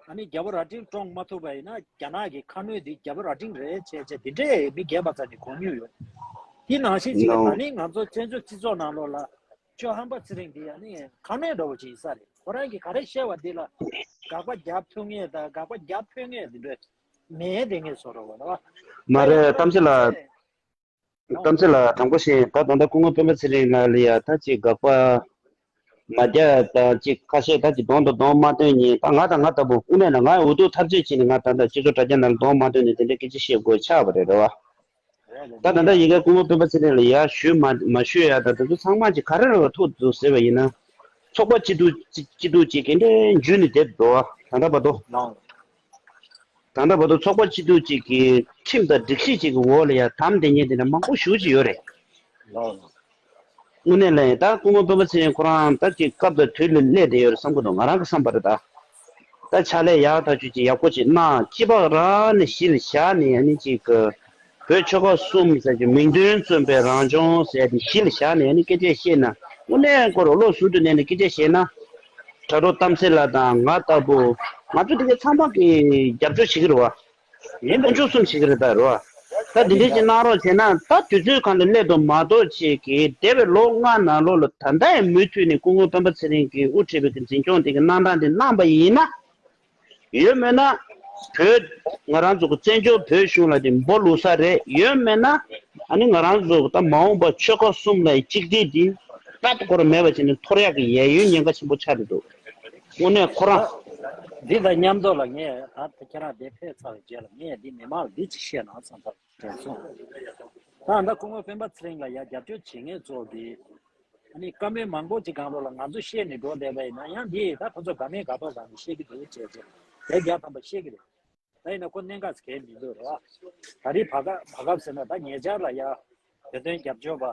ཨ་ནི་རྒྱལ་པོ་རྭ་སྒྲེང་བཀྲོངས་མ་ཐུབ་པ་ཡིན་ན་རྒྱ་ནག་གི་ཁ་སྣོན་འདི་རྒྱལ་པོ་རྭ་སྒྲེང་རེད་བྱས་བྱས་འདི་འདྲས་མི་རྒན་པ་ཚོ་ནས་གོ་མྱོང་ཡོད། དེ་ནང་བཞིན་གཅིག་གིས་ད་ནི་ང་ཚོ་བཙན་བྱོལ་སྤྱི་ཚོགས་ནང་ལོགས་ལ་ཅོ་ཧམ་པ་ཚེ་རིང་འདི་ཨ་ནི་ཁ་སྣོན་འདྲ་བོ་ཅིག་ཡིན་ས་རེད། ཁོ་རང་གིས་ག་རེ་བཤད་པ་འདི་ལ་དགག་པ་རྒྱག་ཐུབ་ངེས་དང་དགག་པ་རྒྱག་ཕོད་ངེས་འདི་འདྲས་མེད་དེ་ངས་བཟོ་འདྲ་བོ་རེད་བ། མ་རེད། གཏམ་ཚེ་ལགས། གཏམ་ཚེ་ལགས་དྲང་པོ་བཤད་ཡིན། ད་ད་ལྟ་སྐུ་ངོ་སྤེན་པ་ཚེ་རིང་ལགས་ལ་ཡ་ད་ཅིག་དགག་པ་མ་རྒྱག་དང་ཅིག་ཁ་ཤས་ད་ཅིག་གདོང་དང་གདོང་མ་སྟོན་ཉིན་ད་ང་དང་ང་ལྟ་བུ་དངོས་གནས་ལ་ང་འུ་ཐུག་ཐབས་ཇུས་བྱས་ནས་ང་ད་ལྟ་སྤྱི་ཚོགས་དྲ་རྒྱ་ནང་ལ་གདོང་མ་སྟོན་ནས་དེ་འདྲའི་སྐད་ཆ་བཤད་དགོས་ཆགས་པ་རེད། རེད་བ། ད་ད་ལྟ་ཡིན་ག་སྐུ་ངོ་སྤེན་པ་ཚེ་རིང་ལ་ཡ་ཞུས་མ་མ་ཞུས་ཡ་ད་དེ་ཚོ་ཚང་མ་ཅིག་ག་རེ་རེ་བ་ཐུག་འདུག་ཟེར་བ་ཡིན་ན། ཚོགས་པ་སྐྱིད་སྡུག་སྐྱིད་སྡུག་ཅིག་ག་འདྲས་འཇུས་ནས་བསྡད་འདུག་བ། ད་ལྟ་བར་དུ། ད་ལྟ་བར་དུ་ཚོགས་པ་སྤྱི་འཐུས་གཅིག་གི་ཁྲིམས་དང་སྒྲིག་གཞི་གཅིག་གི་འོག་ལ་ཡང་དམ་བསྡད་མཁན་དེ་འདྲ་མང་པོ་ཞེ་པོ་ཅིག་ཡོད་རེད། ལགས་ལགས། དངོས་གནས་ལ་ཡང་ད་སྐུ་ངོ་སྤེན་པ་ཚེ་རིང་ཁོ་རང་ད་ཅིག་སྐབས་དང་དུས་ལ་སླེབས་བསྡད་ཡོད་རེད་བསམ་གྱི་འདུག་ང་རང་གི་བསམ་པར་ད། ད་ཕྱག་ལས་ཡག་ཐག་ཆོད་ཅིག་ཡག་པོ་ཅིག་གནང་། སྐྱིད་པ་རང་ནས་གཞི་ལ་བཞག་ནས་ཨ་ནི་ཅིག་གི་བོད་ཆོལ་ཁ་གསུམ་ཟེར་གྱི་མིང་དོན་མཚོན་པའི་རང་སྦྱོང་ཟེར་དེ་གཞི་ལ་བཞག་ནས་ཨ་ནི་སྐད་ཆ་བཤད་ན། དངོས་གནས་ཁོ་རང་བློ་གཟུ་བོར་གནས་ནས་སྐད་ཆ་བཤད་ན། དྲ་གྲོགས་རྟ་མགྲིན་ལགས་དང་ང་ལྟ་བུ། ང་ཚོ་དེ་གའི་ཚང་མ་གིས་རྒྱབ་སྐྱོར་བྱེད་ཀྱི་རེད་བ། ཡིན་པ། དཀོན་མཆོག་གསུམ་བྱེད་ཀྱི་རེད་ད་རེད་བ། ད་འདི་འདྲ་ཅིག་གནང་རོགས་བྱས་ན་ད་དུས་ཚོད་གང་ལ་སླེབས་འདུག་མ་གཏོགས་ཅིག་གིས་འདས་པའི་ལོ་ལྔ་ནང་ལོགས་ལ་ད་ལྟ་ཡང་མུ་མཐུད་ནས་སྐུ་ངོ་སྤེན་པ་ཚེ་རིང་གིས་དབུ་ཁྲིད་པའི་གི་འཛིན་སྐྱོང་དེ་གི་གནང་སྟངས་དེ་གནང་པ་ཡིན་ན། ཡོད་མེད་ན། བོད། ང་རང་ཚོ་གི་བཙན་བྱོལ་བོད་གཞུང་ལ་དེ་འབོ་ལུག་ས་རེད། ཡོད་མེད་ན། ཨ་ནི་ང་རང་ཚོ་གི་ད་མ་འོངས་པ་ཆོལ་ཁ་གསུམ་ལ་གཅིག་སྒྲིལ་དེ་རྦད་དེ་སྐོར་མེད་པ་བྱས་ནས་འཐོར་ཡག་གི་གཡས་གཡོན་ཉེན་ཁ་ཆེན་པོ་ཆགས་བསྡད་འདུག་དངོས་གནས་ཁོ་རང་། འདི་དང་མཉམ་དུ་ལ་ངས་ད་ཁྱེད་རང་འདིར་ཕེབས་ཚར་བའི་རྗེས་ལ་ངས་འདི་མི་མང་ལ་འདི་ཅིག་བཤད་ན་བསམ་ཚར་དྲན་སོང་། ད་ད་སྐུ་ངོ་སྤེན་པ་ཚེ་རིང་ལ་ཡ་རྒྱབ་སྐྱོར་བྱེད་མཁན་ཚོ་གིས། ཨ་ནི་བཀའ་མོལ་མང་པོ་ཅིག་སྒང་ལོགས་ལ་ང་ཚོ་བཤད་ནས་འགྲོ་བསྡད་པ་ཡིན་ན་ཡང་འདི་ད་ཁོ་ཚོ་དགའ་མིན་དགའ་ཕོག་སྒང་ནས་བཤད་ཀྱི་འདུག་བྱས་རྗེས་དེ་རྒྱག་ཐམ་པ་བཤད་ཀྱི་རེད། ད་ཡིན་ན་ཁོ་གནད་འགག་གལ་མི་འདུག་རེད་བ། ད་རེས་བར་སྐབས་བར་སྐབས་ཟེར་ན་ད་ཉེ་ཆར་ལ་ཡ་བོད་དོན་རྒྱབ་སྐྱོར་པ་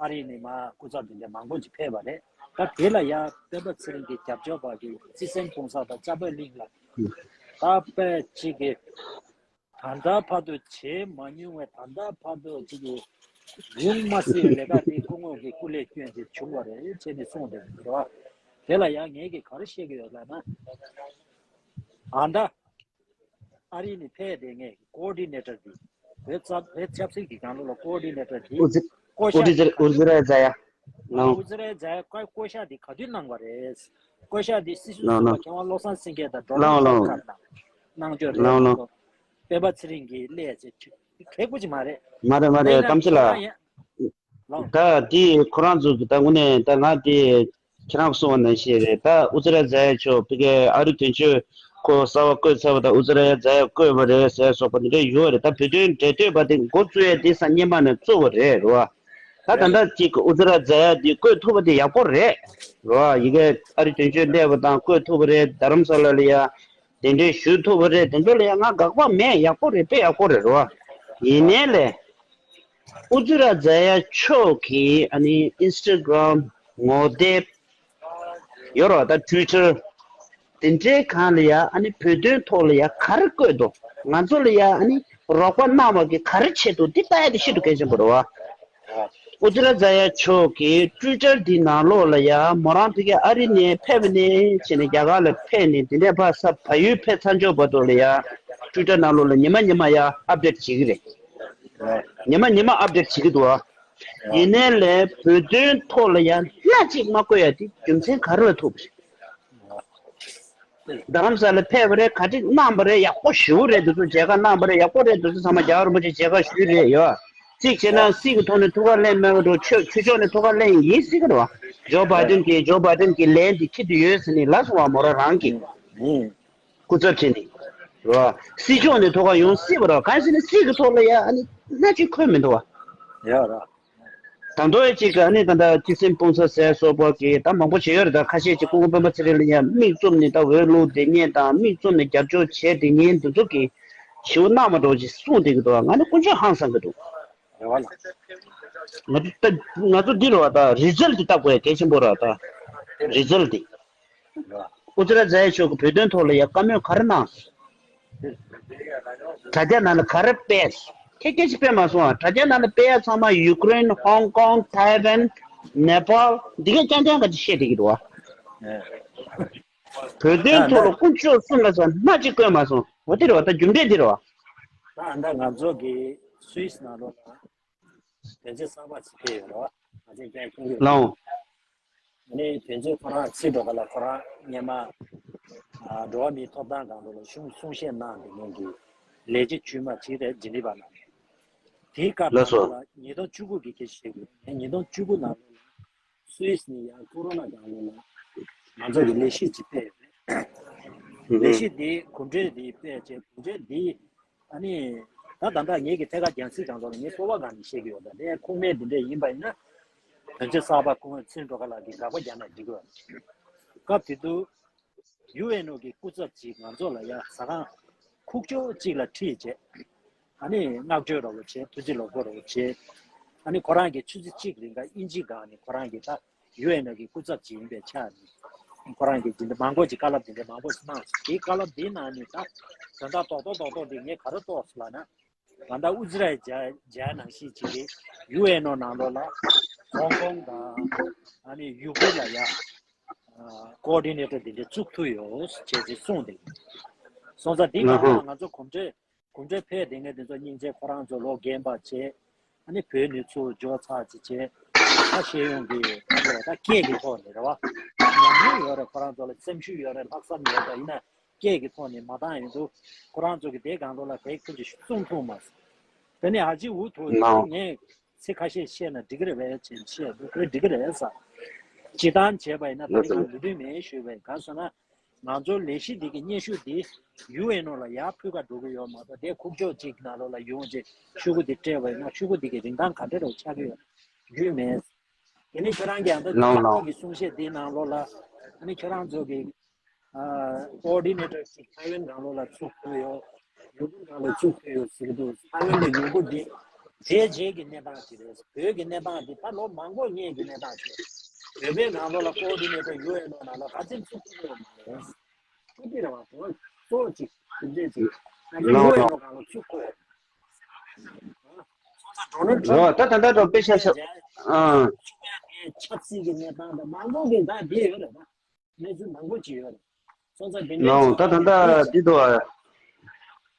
ཨ་རི་ནས་མ་སྐུ་ཚབ་དེ་འདྲ་མང་པོ་ཅིག་ཕེབས་པ་རེད། ད་དེ་ལ་ཡ་སྤེན་པ་ཚེ་རིང་གི་རྒྱབ་སྐྱོར་པ་གི་བརྩི་སེམས་སྤུངས་ས་དང་ལྕགས་པོད་གླིང་ལ་ད་དཔེ་ཅིག་གི་ད་ལྟ་བར་དུ་བྱེད་མ་མྱོང་བའི་ད་ལྟ་བར་དུ་ཅིག་གི་ཡོང་མ་སྲིད་པའི་ལས་ཀ་དེ་སྐུ་ངོ་གི་སྐུ་ལས་བསྐྱོན་ཅིག་བྱུང་བ་རེད་བྱས་ནས་གསུངས་འདུག་རེད་བ། དེ་ལ་ཡང་ངས་ཀྱིས་ག་རེ་བཤད་ཀྱི་ཡོད་ལབ་ན། ཨ་ད། ཨ་རི་ནས་ཕེབས་བསྡད་མཁན་ཀོ་ཨོ་ཌི་ནེ་ཊར་འདི། བོད་ཚབ་བོད་ཆབ་སྲིད་ཀྱི་སྒང་ལོགས་ལ་ཀོ་ཨོ་ཌི་ནེ་ཊར་འདི། ཨུ་ཛི་བསྐོ་བཞག་ཨུ་ཛི་ར་ཛ་ཡ། ཨུ་ཛི་ར་ཛ་ཡ་བསྐོ་བཞག་འདི་ག་དུས་གནང་བ་རེད། བསྐོ་བཞག་འདི་སྲིད་ཟུར་ཟུར་པ་མཁས་དབང་བློ་བཟང་སེང་གེ་དང་ཌོ་ནལ་ཊམ་ཁ་ནང་གནང་ཆོག་རེད་ལགས་ལགས། སྤེན་པ་ཚེ་རིང་གིས་སླེབས་ཚེ་གལ་པོ་ཅིག་མ་རེད། མ་རེད་མ་རེད་གཏམ་ཚེ་ལགས། ལགས། ད་དེ་ཁོ་རང་ཚོ་གི་ད་དངོས་གནས་ད་ང་དེ་ཁྱེད་རང་གསུངས་པ་ནང་བཞིན་རེད། ད་ཨུ་ཛི་ར་ཛ་ཡ་མཆོག་ཕ་གིའི་ཨ་རི་དོན་གཅོད་ཁོ་གསར་པ་བསྐོས་ཚར་བ་དང་ཨུ་ཛི་ར་ཛ་ཡ་བསྐོས་པ་རེད་ཟེར་སོགས་པ་འདི་འདྲ་ཡོད་རེད། ད་བོད་དོན་འབྲེལ་མཐུད་པ་དེ་འགོ་བཙུགས་ཡས་དེ་སང་ཉིན་མ་ནས་བཙུགས་པ་རེད་རེད་བ། ད་ད་ལྟ་གཅིག་ཨུ་ཛི་ར་ཛ་ཡ་དེ་བསྐོས་ཐུབ་པ་དེ་ཡག་པོ་རེད་རེད་བ། ཡ་གི་ཨ་རི་དོན་གཅོད་སླེབས་པ་དང་བསྐོས་ཐུབ་པ་རེད། རྡ་རམ་ས་ལ་ལ་ཡ་གདན་འདྲེན་ཞུ་ཐུབ་པ་རེད། དེ་ཚོ་ལ་ཡ་ང་དགག་པ་མེད། ཡག་པོ་རེད། དཔེ་ཡག་པོ་རེད་རེད་བ། ཡིན་ནའི་ལས། ཨུ་ཛི་ར་ཛ་ཡ་མཆོག་གིས་ཨ་ནི་ཨིན་སི་ཊ་གྷི་རམ་ངོ་དེབ་ཡོད་རེད་བ། ད་ཊུའི་ཊར་དེ་འདྲའི་སྒང་ལ་ཡ་ཨ་ནི་བོད་དོན་ཐོག་ལ་ཡ་ག་རེ་བཀོད་འདུག་ང་ཚོ་ལ་ཡ་ཨ་ནི་རོགས་པ་གནང་བ་གི་ག་རེ་བྱས་འདུག་འདི་ལྟ་ཡ་དེ་ཤིན་ཏུ་གལ་ཆེན་པོ་རེད་བ། ཨུ་ཛི་ར་ཛ་ཡ་མཆོག་གིས་ཊུའི་ཊར་འདི་ནང་ལོགས་ལ་ཡ་མོ་རང་ཕ་གི་ཨ་རི་ནས་ཕེབས་ནས་བྱས་ནས་རྒྱ་གར་ལ་ཕེབས་ནས་དེ་ནས་ཕར་ས་བལ་ཡུལ་ཕེབས་ཚར་འཇོག་བར་དུ་ལ་ཡ་ཊུའི་ཊར་ནང་ལོགས་ལ་ཉི་མ་ཉི་མ་ཡ་ཨབ་ཌེཊ་བྱེད་ཀྱི་རེད། ཉི་མ་ཉི་མ་ཨབ་ཌེཊ་བྱེད་ཀྱི་འདུག་ཨ། ཡིན་ནའི་ལས་བོད་དོན་ཐོག་ལ་ཡང་སྣ་གཅིག་མ་བཀོད་ཡ་དེ་རྒྱུ་མཚན་ག་རེ་ལ་ཐུག་པ་རེད། རྡ་རམ་ས་ལ་ཕེབས་པ་རེད། ག་རེ་གནང་བ་རེད། ཡག་པོ་ཞེ་པོ་རེད། འདི་ཚོ་མཇལ་ཁ་གནང་བ་རེད། ཡག་པོ་རེད། འདི་ཚོ་ཚང་མ་རྒྱལ་བ་རིན་པོ་ཆེ་མཇལ་ཁ་ཞུས་རེད་ཡོད། གཅིག་བྱས་ན་སྲིད་ཀྱི་ཐོག་ནས་ཐུགས་ཁུར་ལེན་མེད་པ་འགྲོ། ཆོས་ཆོས་ཕྱོགས་ནས་ཐུགས་ཁུར་ལེན་ཡིན་སྲིད་ཀྱི་རེད་བ། ཇོ་བྷའི་ཌེན་གྱིས་ཇོ་བྷའི་ཌེན་གྱི་ལན་འདི་ཁྱེར་དུ་ཡོད་ཟེར་ནས་ལབ་སོང་བ། མོ་རང་རང་གིས། སྐུ་ཚབ་བྱས་ནས། རེད་བ། སྲིད་ཕྱོགས་ནས་ཐུགས་ཁུར་ཡོང་སྲིད་པ་རེད། གང་ཡིན་ཟེར་ན་སྲིད་ཀྱི་ཐོག་ལ་ཡ་ཨ་ནི་སྣ་གཅིག་འཁོད་མི་འདུག་བ། ཡ་ར། ད་མདོ་ཡ་གཅིག་གི་ཨ་ནི་ད་ལྟ་བརྩི་སེམས་སྤུངས་ས་ཟེར་སོགས་པ་གི་ད་མང་པོ་བྱས་ཡོད་རེད། ད་ཁ་ཤས་ཀྱིས་སྐུ་ངོ་སྤེན་པ་ཚེ་རིང་ལ་ཡ་མིག་བཙུམ་ནས་ད་འོས་བླུགས་བསྡད་མཁན་དང་མིག་བཙུམ་ནས་རྒྱབ་སྐྱོར་བྱས་བསྡད་མཁན་འདི་ཚོ་གིས་ཞེ་པོ་གནང་མ་འགྲོ་ཅིག་གསུངས་བསྡད་ཀྱི་འདུག་ང་ནི་དཀོན་མཆོག་ཧང་སང་གི་འདུག་རེད་བ་ལགས། ང་ཚོ་ད་ང་ཚོ་འདི་རེད་བ། ད་རི་ཛལ་ཊི་ལྟ་དགོས་ཡ་གལ་ཆེན་པོ་རེད་བ། ད་རི་ཛལ་ཊི་འདི། ཨུ་ཛི་ར་ཛ་ཡ་མཆོག་གིས་བོད་དོན་ཐོག་ལ་ཡ་བཀའ་མོལ་ག་རེ་གནང་། དྲ་རྒྱ་ནང་ལ་ག་རེ་སྤེལ། ཁྱེད་སྐད་ཆ་སྤེལ་མ་སོང་ཨ། དྲ་རྒྱ་ནང་ལ་སྤེལ་ཡ་ཚང་མ་ཡུ་ཀེ་རེན། ཧོང་ཀོང་། ཐའེ་ཝན། ནེ་པཱལ། འདི་གས་རྐྱང་རྐྱང་ག་ཅིག་བཤད་བསྡད་ཀྱི་འདུག་བ། བོད་དོན་ཐོག་ལ་དཀོན་མཆོག་གསུམ་ལ་ཚང་སྣ་གཅིག་བཀོད་མ་སོང་། འོ་དེ་རེད་བ། ད་རྒྱུ་འབྲས་འདི་རེད་བ། ད་ད་ང་ཚོ་གི་སུད་སི་ནང་ལོགས་ལ་དོན་ཚན་གསར་པ་ཅིག་སྤེལ་ཡོད་རེད་བ། ང་ཚོས་ཀྱང་མཁྱེན་གྱི་ཡོད། ལགས། ནས་དོན་ཚན་ཁོ་རང་ཚིག་འགྲོ་ག་ལ་ཁོ་རང་སྔས་མ་ཨ་འགྲོ་བ་མིའི་ཐོབ་ཐང་སྒང་ལ་གསུང་གསུང་བཤད་གནང་བསྡད་མཁན་གྱི་ལས་བྱེད་དཀྱུས་མ་ཅིག་རེད། ཇི་ནི་ཝ་ནང་ནས། དེའི་སྐབས་ལགས་སོ། ནང་ལ་ཉིས་སྟོང་བཅུ་དགུ་གི་སྐད་ཆ་བཤད་དགོས། ཉིས་སྟོང་བཅུ་དགུ་ནང་ལ་སུད་སི་ནས་ཡང་ཀོ་རོ་ན་སྒང་ལ་ང་ཚོ་གི་ལས་གཞི་ཅིག་སྤེལ་ཡོད་རེད། ལས་གཞི་དེ་གོམ་བགྲོད་དེ་སྤེལ་བྱས། གོམ་བགྲོད་དེ་ཨ་ནི་ད་ད་ལྟ་ངེད་ཀྱི་ཐད་ཀར་རྒྱང་སྲིང་སྒང་ཐོག་ལ་ངས་སྤོབས་པ་སྒང་ནས་བཤད་ཀྱི་ཡོད། ད་དེ་ཁུངས་མེད་དེ་འདྲས་ཡིན་པ་ཡིན་ན། དོན་ཚན་གསར་པ་སྐུ་ངོ་ཚེ་རིང་སྒྲོལ་དཀར་ལགས་ཀྱིས་དགག་པ་རྒྱག་ན་འགྲིག་གི་རེད། སྐབས་དེ་དུས་ཡུ་ཨེན་ཨོ་གི་སྐུ་ཚབ་ཅིག་ང་ཚོ་ལ་ཡ་ཟ་ཁང་ ཁུག་ཀྱོག་གཅིག་ལ་ཁྲིད་བྱས། ཨ་ནི་བསྔགས་བརྗོད་རོགས་བྱས། ཐུགས་རྗེ་ལོ་དགོས་རོགས་བྱས། ཨ་ནི་ཁོ་རང་གི་ཆུ་ཚོད་གཅིག་རིང་ག་དབྱིན་ཇི་སྒང་ནས་ཁོ་རང་གི་ད་ཡུ་ཨེན་ཨོ་གི་སྐུ་ཚབ་ཅིག་ཡིན་པའི་ཆ་ནས་ཁོ་རང་གིས་འདི་འདྲ་མང་པོ་ཅིག་བཀའ་སློབ་འདི་འདྲ་མང་པོ་ཞིག་གནང་སོང་། དེའི་བཀའ་སློབ་འདིའི་ནང་ནས་ད་དོན་དག་རྡོག་རྡོག་རྡོག་རྡོག་འདི་ངས་ག་རེ་རྟོགས་སོང་ལབ་ན། ད་ལྟ་ཨུ་ཛི་ར་ཡི་མཇལ་མཇལ་ནང་བཞིན་བྱས་ཏེ་ཡུ་ཨེན་ཨོ་ནང་ལོགས་ལ་ཧོང་ཀོང་དང་ཨ་ནི་ཡུ་གུར་ལ་ཡ་ཀོ་ཨོ་ཌི་ནེ་ཊར་དེ་འདྲ་བཙུགས་ཐུབ་ཡོད་ཅེས་ཅིག་གསུངས་ཏེ། སོང་ཙང་འདི་གང་ལ་ང་ཚོ་གོམ་བགྲོད་གོམ་བགྲོད་ཕེབས་བསྡད་མཁན་དེ་ཚོ་སྙིང་རྗེ། ཁོ་རང་ཚོ་ལོ་རྒན་པ་བྱས། ཨ་ནི་བོད་ནས་ཚུར་འབྱོར་ཚར་ཅིག་བྱས། ད་ཤེས་ཡོན་གྱི་ད་སྐད་ཀྱི་ཐོག་ནས་རེད་བ། ཉམས་མྱོང་ཡོད་རེད། ཁོ་རང་ཚོ་ལ་སེམས་ཤུགས་ཡོད་རེད། ལྷག་བསམ་ཡོད་རེད། ཡིན་ན་སྐད་ཀྱི་ཐོག་ནས་མ་བཏང་ཡིན་དུས་ཁོ་རང་ཚོ་གི་དེ་སྒང་ལོགས་ལ་གའི་ཁུལ་གྱི་གསུང་ཐུབ་མ་སོང་། དེ་ནས་ཨ་ཅེ་འུ་ཐུག་ནའོ། ངས་ཚིག་ཁ་ཤས་བཤད་ན་འགྲིག་གི་རེད་པས་ཅེས་བཤད་འདུག་ཁོས་འགྲིག་གི་རེད་ཟེར། སྤྱིར་བཏང་བྱས་པ་ཡིན་ན་ད་རེས་ཀྱི་ལུས་དོན་མེད་ཞུས་པས། གང་ཟེར་ན་ང་ཚོ་ལས་གཞི་འདི་གི་སྙན་ཞུ་འདི་ཡུ་ཨེན་ཨོ་ལ་ཡར་ཕུལ་ག་འགྲོ་གི་ཡོད་མ་གཏོགས། དེ་ཁུག་ཀྱོག་ཅིག་ནང་ལོགས་ལ་ཡོང་རྗེས་ཤོག་གུ་འདི་སྤྲད་པ་ཡིན་ན་ཤོག་གུ་འདི་གི་རིན་ཐང་ག་འདྲ་རུ་ཆགས་ཀྱི་ཡོད་རྒྱུས་མེད། དེ་ནས་ཁྱོད་རང་གིས་ཡང་ད་ལགས་ལགས། ཁོང་གི་གསུང་བཤད་འདིའི་ནང་ལོགས་ལ་ཨ་ནི་ཁྱོད་རང་ཚོ་གི་ཨ་ཀོ་ཨོ་ཌི་ནེ་ཊར་ཞིག་ཐའེ་ཝན་ནང་ལོགས་ལ་བཙུགས་ཐུབ་ཡོད། ཡུ་གུར་ནང་ལ་བཙུགས་ཐུབ་ཡོད་ཟེར་གྱི་འདུག་ཐའེ་ཝན་དང་ཡུ་གུར་འདི་མཇལ་བྱེད་ཀྱི་གནས་སྟངས་ཅིག་རེད། བོད་ཀྱི་གནས་སྟངས་འདི་ད་ལོ་མང་པོ་སྔོན་གྱི་གནས་སྟངས་ཅིག་རེད། བོད་པའི་ནང་ལོགས་ལ་ཀོ་ཨོ་ཌི་ནེ་ཊར་ཡུ་ཨེན་ཨོ་ནང་ལ་ག་ཚོད་བཙུགས་ཐུབ་ཡོད་མ་རེད། ཐུབ་ཀྱི་རེད་བ། གཙོ་བོ་གཅིག་དེ་འདྲས་ཅིག་ད་ལྟ་ལགས་ཡུ་ཨེན་ཨོ་ནང་ལ་བཙུགས་དགོས། སོང་ཙང་ཌོ་ནལ་ཊམ་ལགས། ད་ད་ལྟ་འགྲོ་དཔེ་ཆ་བཞག་ཨ། ཆབ་སྲིད་ཀྱི་གནས་སྟངས་དང་མང་པོ་གི་ད་དེ་ཡོད་རེད་ད། གནས་ཚུལ་མང་པོ་ཅིག་ཡོད་རེད། སོང་ཙང་དེ་འདྲའི་ལའོ། ད་ད་ལྟ་འདི་དོ་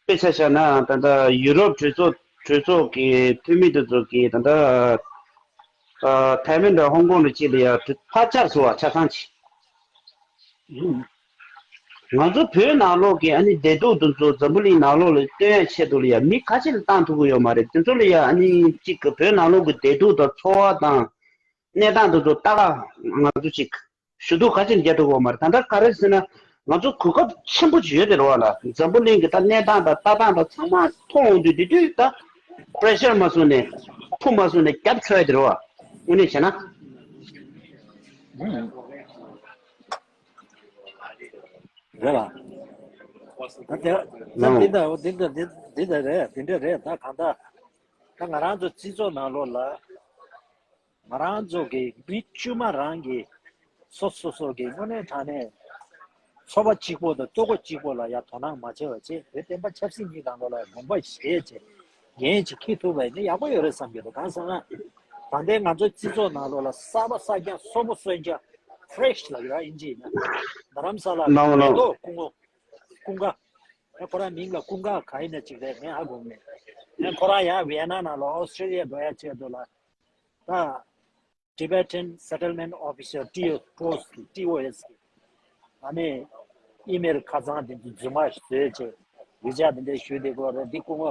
དཔེ་ཆ་བཞག་ན་ད་ལྟ་ཡུ་རོབ་གྲོས་ཚོགས་གྲོས་ཚོགས་ཀྱི་འཐུས་མི་དེ་ཚོ་གིས་ད་ལྟ་ཨ་ཐའེ་ཝན་དང་ཧོང་ཀོང་ལ་ཅིག་ལ་ཡ་ཕར་བཅར་སོང་བ། ཆ་ཚང་ཅིག་ང་ཚོ་བོད་ནང་ལོགས་ཀྱི་ཨ་ནི་བདེ་སྡུག་དེ་ཚོ་འཛམ་བུ་གླིང་ནང་ལོགས་ལ་སྟོན་ཡ་ཆེད་དུ་ལ་ཡ་མི་ཁ་ཤས་ལ་བཏང་ཐུབ་ཀྱི་ཡོད་མ་རེད། དེ་ཚོ་ལ་ཡ་ཨ་ནི་གཅིག་གི་བོད་ནང་ལོགས་ཀྱི་བདེ་སྡུག་དང་འཚོ་བ་དང་གནས་སྟངས་དེ་ཚོ་ལྟ་ག་ང་ཚོ་གཅིག་ཞུ་གཏུག་ཁ་ཤས་རྒྱག་ཐུབ་ཀྱི་ཡོད་མ་རེད། ད་ལྟ་ག་རེ་ཟེར་ན་ང་ཚོ་གོ་སྐབས་ཆེན་པོ་ཅིག་ཡོད་དེ་རེད་བ་ལ། འཛམ་བུ་གླིང་གི་ད་གནས་སྟངས་དང་ལྟ་སྟངས་དང་ཚང་མ་མཐོང་འོང་དུས་དེ་དུས་ད་པེ་རེ་ཤར་མ་བཟོ་ནས་ཐུགས་མ་བཟོ་ནས་རྒྱབ་ཆོག་ཡ་དེ་རེད་བ། དངོས་གནས་བྱས་ན། རེད་ལ། ད་དེ་ད་ལའོ། འདི་འདྲ་འདི་འདྲ་འདི་འདི་འདྲ་རེད། འདི་འདྲ་རེད། ད་གང་ལྟར་ད་ང་རང་ཚོ་སྤྱི་ཚོགས་ནང་ལོགས་ལ་ང་རང་ཚོ་གི་མི་དཀྱུས་མ་རང་གི་སོ་སོ་སོ་གི་དངོས་གནས་དྲང་གནས་ཚོར་བ་གཅིག་པོ་དང་ལྟོ་གོས་གཅིག་པོ་ལ་ཡ་དོ་སྣང་མ་བྱས་པ་བྱས། བོད་བསྟན་པ་ཆབ་སྲིད་གཉིས་སྒང་ལོགས་ལ་དགོངས་པ་བཞེས་བྱས་འགན་ཅིག་འཁྱེར་ཐུབ་པ་ཡིན་ན་ཡག་པོ་ཡོད་རེད་བསམ་གྱི་འདུག་གང་ཟེར་ན་ད་ལྟའི་ང་ཚོའི་སྤྱི་ཚོགས་ནང་ལོགས་ལ་གསར་པ་གསར་རྐྱང་གསོན་པོ་གསོན་རྐྱང་ཕེ་རེ་ཤི་ལབ་ཡོད་ཨིན་ཇི་ཡིན་ན། རྡ་རམ་ས་ལ་ལའོ་ལའོ། མེ་ཏོག་སྐུ་ངོ་ཀུན་དགའ། ཨ་ཁོ་རང་མིང་ལ་ཀུན་དགའ་ག་ཡིན་ན་གཅིག་རེད། ངས་ཧ་གོ་མེད། ཨ་ཁོ་རང་ཡང་ཝི་ཡེ་ན་ནང་ལ་ཨོ་སི་ཀྲི་ལི་ཡ་འགྲོ་ཡ་ཆེད་དུ་ལ་ད་Tibetan Settlement Officer ཊི་ཨོ་པོ་སི་ཊི་ཊི་ཨོ་ཨེ་སི་གི་ཨ་ནི་ཨི་མེལ་ཁ་ཚང་དེ་ཚོ་རྫུན་མ་བཟོས་བྱས་ཡིག་ཆ་དེ་འདྲ་ཞུས་བསྡད་ཀྱི་ཡོད་རེད། འདི་སྐུ་ངོ་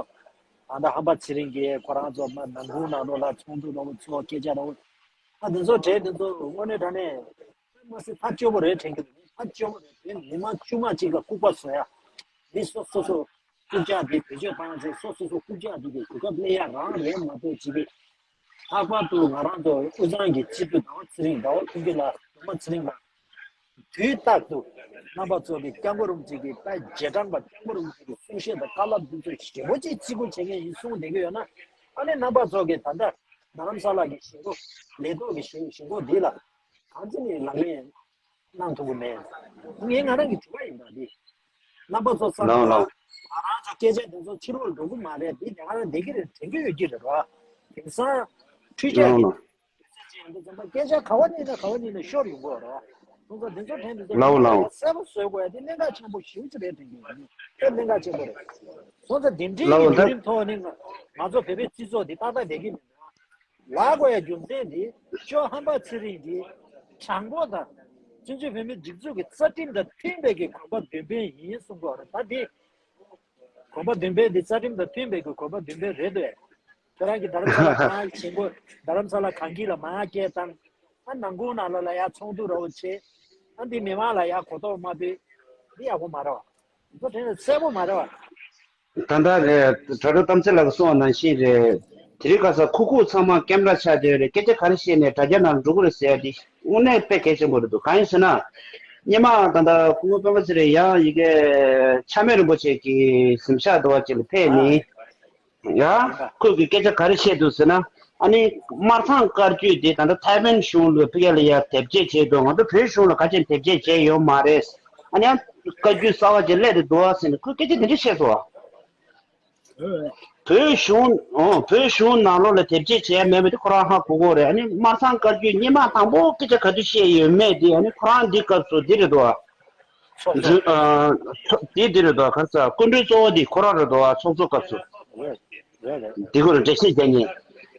ཨ་ད་ཧམ་པ་ཚེ་རིང་གིས་ཁོ་རང་ཚོ་མ་ནང་ཁུལ་ནང་ལོགས་ལ་ཚོགས་འདུ་འདྲ་བོ་ཚོགས། སྐད་ཆ་འདྲ་བོ་ཨ་དེ་ཚོ་དྲན་དེ་ཚོ་དངོས་གནས་དྲང་གནས། མ་ཟད་ཐག་ཆོད་པོ་རེད་དྲན་གྱི་འདུག་ཐག་ཆོད་པོ་རེད། དེ་མི་མང་དཀྱུས་མ་གཅིག་ལ་ལྐུགས་པ་བཟོ་ཡ། མི་སོ་སོ་སོ་རྐུབ་བཀྱག་དེ་བེད་སྤྱོད་བཏང་བྱས་སོ་སོ་སོ་རྐུབ་བཀྱག་དེ་གི་གོ་སྐབས་སླེབས་ཡ་རང་རེད་མ་གཏོགས་ཅི་གི། ལྷག་པར་དུ་ང་རང་ཚོ་དབུས་གཙང་གི་སྤྱི་འཐུས་ཟླ་བ་ཚེ་རིང་ཟླ་བ་ཕུན་སྐྱིད་ལགས་ཟླ་བ་ཚེ་རིང་ལགས་དུས་རྟག་ཏུ་རྣམ་པ་ཚོ་གི་སྐྱབས་མགོན་རིན་པོ་ཆེ་གི་ད་རྗེས་འབྲང་པ་སྐྱབས་མགོན་རིན་པོ་ཆེ་གི་གསུང་བཤད་དང་བཀའ་སློབ་འདི་ཚོ་ཞེ་པོ་ཅིག་བརྩི་བཀུར་བྱེད་མཁན་ཡིན་གསུངས་བསྡད་ཀྱི་ཡོད་ན། ཨ་ནི་རྣམ་པ་ཚོ་གི་ད་ལྟ་རྡ་རམ་ས་ལ་གི་ཞིང་ཁོག་ལས་ཐོག་གི་ཞིང་ཞིང་ཁོག་འདི་ལ་གང་ཅི་ནས་ལག་ལེན་གནང་ཐུབ་ཀྱི་མེད། ངས་ང་རང་གི་དྲི་བ་ཡིན་ད་འདི། རྣམ་པ་ཚོ་བསམ་ལའོ་ཚོད་ལ་ལའོ། ང་རང་ཚོ་སྐད་ཆ་དེ་ཚོ་ཕྱི་ལོགས་འགྲོ་གི་མ་རེད། འདི་ང་རང་བསྡད་ཀྱི་རེད་དྲན་གྱི་ཡོད་ཀྱི་རེད་རོ། དེང་སང་འཕྲུལ་ཆས་ཀྱི་ལའོ་ལའོ། སྐད་ཆ་ག་བ་ནས་ན་ག་བ་ནས་ན་ཤོར་ཡོང་གི་རོ། སོང་ཙང་དེ་ཚོ་དྲན་དུས་ལའོ་ལའོ། གསལ་པོ་བཟོ་དགོས་ཡ་དེ་གནད་འགག་ཆེན་པོ་ཞེ་པོ་ཅིག་རེད་དྲན་གྱི་ཡོད། དེ་གནད་འགག་ཆེན་པོ་རེད། སོང་ཙང་དེ་འདྲའི་ལའོ་གི་ད་བརྒྱུད་རིམ་ཐོག་ནས་ང་ང་ཚོ་བོད་པའི་སྤྱི་ཚོགས་འདི་ཏག་ཏག་བསྡད་ཀྱི་མི་འདུག་ལབ་དགོས་ཡ་རྒྱུ་མཚན་འདི་ཅོ་ཧམ་པ་ཚེ་རིང་འདི་དྲང་པོ་དང་བཙན་བྱོལ་བོད་མིའི་སྒྲིག་འཛུགས་ཀྱི་རྩ་ཁྲིམས་དང་མཐུན་པའི་གི་གོམ་པ་མདུན་སྤོས་ཡིན་གསུང་གི་ཡོད་རེད། ད་འདི་གོམ་པ་མདུན་སྤོས་འདི་རྩ་ཁྲིམས་དང་མཐུན་པའི་གི་གོམ་པ་མདུན་སྤོས་རེད་འདུག་ཁྱོད་རང་གི་རྡ་རམ་ས་ལ་གང་ཞེན་གོ་རྡ་རམ་ས་ལ་གངས་སྐྱིད་ལ་མར་སྐད་བཏང་། ཨ་ནང་ཁུལ་ནང་ལོགས་ལ་ཡ་ཚོགས་འདུ་རོགས་བྱེད། ཨ་འདི་མི་མང་ལ་ཡ་གོ་རྟོགས་མ་ཕུལ། འདི་ཡག་པོ་མ་རེད་བ། འདི་དྲན་ནས་གསལ་པོ་མ་རེད་བ། ད་ལྟ་རེད། དྲ་གྲོགས་གཏམ་ཚེ་ལགས་ཀྱིས་གསུངས་པ་ནང་བཞིན་རེད། དེ་རིང་ཁ་སང་ཁུག་ཁུག་ཚང་མ་ཀེམ་ར་ཆགས་བསྡད་ཡོད་རེད། སྐད་ཆ་ག་རེ་བཤད་ནས་དྲ་རྒྱ་ནང་འགྲོ་གི་རེད་ཟེར་ཡ་འདི་དངོས་གནས་དཔེ་གལ་ཆེན་པོ་རེད་འདུག་གང་ཡིན་ཟེར་ན། སྔོན་མ་ད་ལྟ་སྐུ་ངོ་སྤེན་པ་ཚེ་རིང་ཡང་ཡི་གེ་ཆགས་མེད་རིན་པོ་ཆེ་གི་གཟིམ་ཤག་འདྲ་བ་ཅིག་ལ་ཕེབས་ནས། ཡ། ཁོས་ཀྱི་སྐད་ཆ་ག་རེ་བཤད་འདུག་ཟེར་ན། ཨ་ནི་སྨར་ཚང་བཀའ་བརྒྱུད་དེ་ད་ལྟ་ཐའེ་ཝན་གཞུང་ལ་ཕ་གི་ལ་ཡ་དེབ་སྐྱེལ་བྱས་འདུག་ང་ཚོ་བོད་གཞུང་ལ་ག་ཅན་དེབ་སྐྱེལ་བྱས་ཡོད་མ་རེད། ཨ་ནི་ཡང་བཀའ་བརྒྱུད་གསར་བ་ཅིག་སླེབས་བསྡད་འདུག་ཟེར་ནས་ཁོས་སྐད་ཆ་དེ་འདྲ་བཤད་སོང་། བོད་གཞུང་། ཨོ། བོད་གཞུང་ནང་ལོགས་ལ་དེབ་སྐྱེལ་བྱས་མེད་པ་དེ་ཁོ་རང་ཧ་གོ་གོ་རེད། ཨ་ནི་སྨར་ཚང་བཀའ་བརྒྱུད་སྔོན་མ་དང་པོ་སྐད་ཆ་ག་དུས་བཤད་ཡོད་མེད་དེ། ཨ་ནི་ཁོ་རང་འདི་སྐབས་སུ་འདི་རེད་འདུག་ཨ། ཚོགས་གཙོ། འདི་འདི་རེད་འདུག་ག་ས་སྐུ་མགྲོན་གཙོ་བོ་འདི་ཁོ་རང་རེད་འདུག་ཨ། ཚོགས་གཙོ་སྐབས་སུ། རེད་རེད་རེད། འདི་སྐོར་འགྲེལ་བཤད་རྒྱག་མཁན།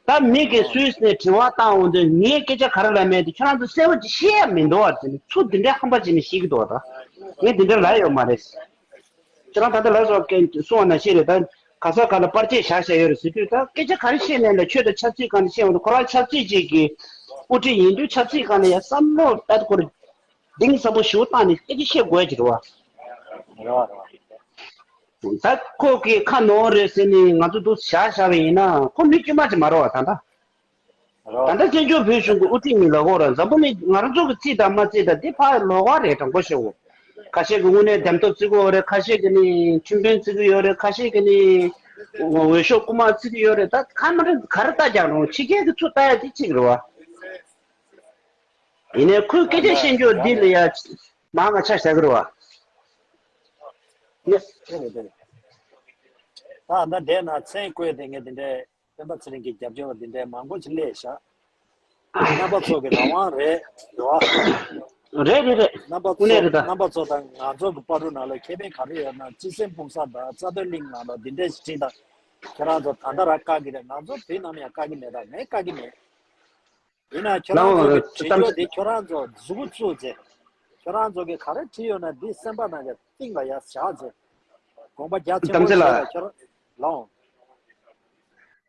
ད་མི་གིས་སུད་སི་ནས་དྲི་བ་བཏང་འོང་དུས་ངས་སྐད་ཆ་ག་རེ་ལབ་མེད་དེ་ཁྱོད་རང་ཚོ་གསལ་པོ་ཅིག་བཤད་ཡ་མི་འདུག་ཨ་ཟེར་ནས་ཚུར་འདི་འདྲའི་ཧམ་པ་བྱས་ནས་བཤད་ཀྱི་འདུག་ད་ངས་འདི་འདྲ་ལབ་ཡོད་མ་རེད། ཁྱེད་རང་ད་ལྟ་ལབ་སོགས་གསུང་བ་ནང་བཞིན་རེད། ད་ག་ས་ག་ལ་པར་ཆས་བཞག་བཞག་ཡོད་རེད་ཟེར་དུས། ད་སྐད་ཆ་ག་རེ་བཤད་ནས་ལ་ཆོས་དང་ཆབ་སྲིད་སྒང་ནས་བཤད་འོང་དུས། ཁོ་རང་ཆབ་སྲིད་ཅིག་གི་དབུ་ཁྲིད་ཡིན་དུས་ཆབ་སྲིད་སྒང་ནས་ཡ་བསམ་བློ་ལྟ་སྐོར་གཏིང་ཟབ་པོ་ཞིག་བཏང་ནས་སྐད་ཆ་བཤད་དགོས་ཀྱི་རེད་བ། རེད་བ་རེད་བ། ད་ཁོ་གིས་ཁ་ནོར་རེད་ཟེར་ནས་ང་ཚོ་འདུག་བཞག་བཞག་པ་ཡིན་ན་ཁོ་མི་དཀྱུས་མ་ཅིག་མ་རེད་བ་ད་ལྟ། ད་ལྟ་བཙན་བྱོལ་བོད་གཞུང་གི་དབུ་ཁྲིད་ཉིད་ལ་འོ་ར་འཛམ་བུ་གླིང་ང་རང་ཚོ་གི་རྩིས་དང་མ་རྩིས་དང་འདི་ཕར་ལོགས་ཀ་རེད། དྲང་པོ་བཤད་འོ། ཁ་ཤས་ཀྱི་དངོས་གནས་འདེམས་ཐོབ་བརྩི་གི་ཡོད་རེད། ཁ་ཤས་ཀྱི་ནི་ཁྲིམས་དཔོན་བརྩི་གི་ཡོད་རེད། ཁ་ཤས་ཀྱི་ནི་འོས་ཤོག་རྐུ་མ་བརྩི་གི་ཡོད་རེད། ད་ག་མ་རེད། ག་རེ་ལྟ་རྒྱག་རུང་ཕྱི་རྒྱལ་གྱི་ཚུར་ལྟ་ཡ་དེ་གཅིག་རེད་བ། ཡིན་ནའི་ཁོས་སྐད་ཆ་བཤད་རྒྱུ་འདི་ལ་ཡ་མ་ང་ཆ་བཞག་གི་རེད་བ། ད་ད་དེ་ན་མཚན་བཀོད་དེ་ངས་དེ་འདྲའི་སྤེན་པ་ཚེ་རིང་གི་རྒྱབ་སྐྱོར་བ་འདི་འདྲའི་མང་པོ་ཅིག་སླེབས་ཤག་རྣམ་པ་ཚོ་གི་རང་དབང་རེད། རེད་བ། རེད་རེད་རེད། རྣམ་པ་དངོས་གནས་ཚོ་རེད་ད། རྣམ་པ་ཚོ་དང་ང་ཚོ་གི་བར་དུ་ནང་ལ་ཁེ་ཕན་ག་རེ་ཡོད་ན། སྤྱི་སེམས་སྤུངས་ས་དང་རྩ་དོན་གླིང་ནང་ལ་འདི་འདྲའི་ཞིག་བྲིས་དང་། ཁྱེད་རང་ཚོ་ད་ལྟ་ར་བཀག་གི་རེད། ང་ཚོ་དུས་ནམ་ཡང་བཀག་གི་མེད། ད་ངས་བཀག་གི་མེད། ཡིན་ན་ཁྱོད་རང་ཚོ་གི་བྲིས་རྒྱུ་དེ་ཁྱོད་རང་ཚོ་མཛུ་གུ་བཙུགས་རྗེས་ཁྱོད་རང་ཚོ་གི་ག་རེ་བྲིས་ཡོད་ན་འདི་སེམས་པ་ནང་གི་གཏིང་ལ་ཡར་བཞག་རྗེས་དགོངས་པ་རྒྱ་ཆེན་པོ་བཞེས་ལ་ཁྱོད་རང་ལོང་།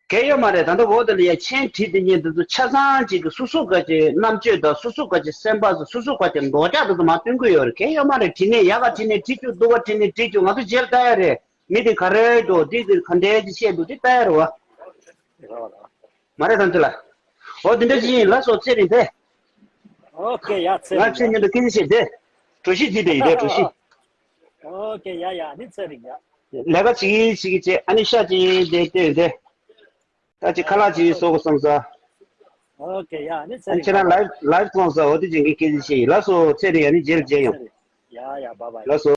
གལ་ཡོད་མ་རེད། ད་ལྟ་འོག་དེ་ལ་ཡ་མཆན་བྲིས་དེ་ཉིད་འདི་ཚོ་ཆ་ཚང་ཅིག་གི་སོ་སོ་ག་ཅིག་རྣམ་དཔྱོད་དང་སོ་སོ་ག་ཅིག་སེམས་པ་སོ་སོ་ག་ཅིག་འདོགས་ཆགས་དེ་ཚོ་མར་སྟོན་གི་ཡོད་རེད། གལ་ཡོད་མ་རེད། བྲིས་ནས་ཡག་ག་བྲིས་ནས་བྲིས་རྒྱུ་སྡུག་ག་བྲིས་ནས་བྲིས་རྒྱུ་ང་ཚོ་རྗེས་ལ་ལྟ་ཡ་རེད། མི་དེ་ག་རེ་འདུག་འདི་དེ་ག་འདྲའི་ཅིག་བཤད་འདུག་དེ་ལྟ་ཡ་རེད་བ། མ་རེད་དམ་ཚིག་ལགས། འོ་དེ་འདྲ་ཞིག་ཡིན། ལགས་སོ་ཚེ་རིང་དེ། ཨོ་ཀེ་ཡ་ཚེ་ང་རིང་ཚེ་ཡ། མཉམ་དུ་སྐད་ཆ་བཤད་དེ། གྲོ་ཞིབ་བྱེད་དེ་ཡིན་དེ་གྲོ་ཞིབ། ཨོ་ཀེ་ཡ་ཡ་ནི་ཚེ་རིང་ཡ། ལས་ཀ་བྱེད་ཀྱི་བྱེད་ཀྱི་བྱེད། ཨ་ནི་ཤ་ཅིག་དེ་སྟོན་དེ། ད་ཅིག་ཁ་ལག་ཅིག་བཟོ་དགོས་བསམ་ས། ཨོ་ཀེ་ཡ་ནི་ཚེ་ཨ་ནི་རིང་ཁྱེད་རང་བ་བ། ལའིབ་ལའིབ་མཐོང་ས། འོ་དེ་ཅིག་གི་སྐད་ཆ་བཤད་ཡིན། ལགས་སོ་ཚེ་རིང་། ཨ་ནི་རྗེས་ལ་མཇལ་ཡོང་། ཡ་ཡ་བ་བ་ཡ། ལགས་སོ།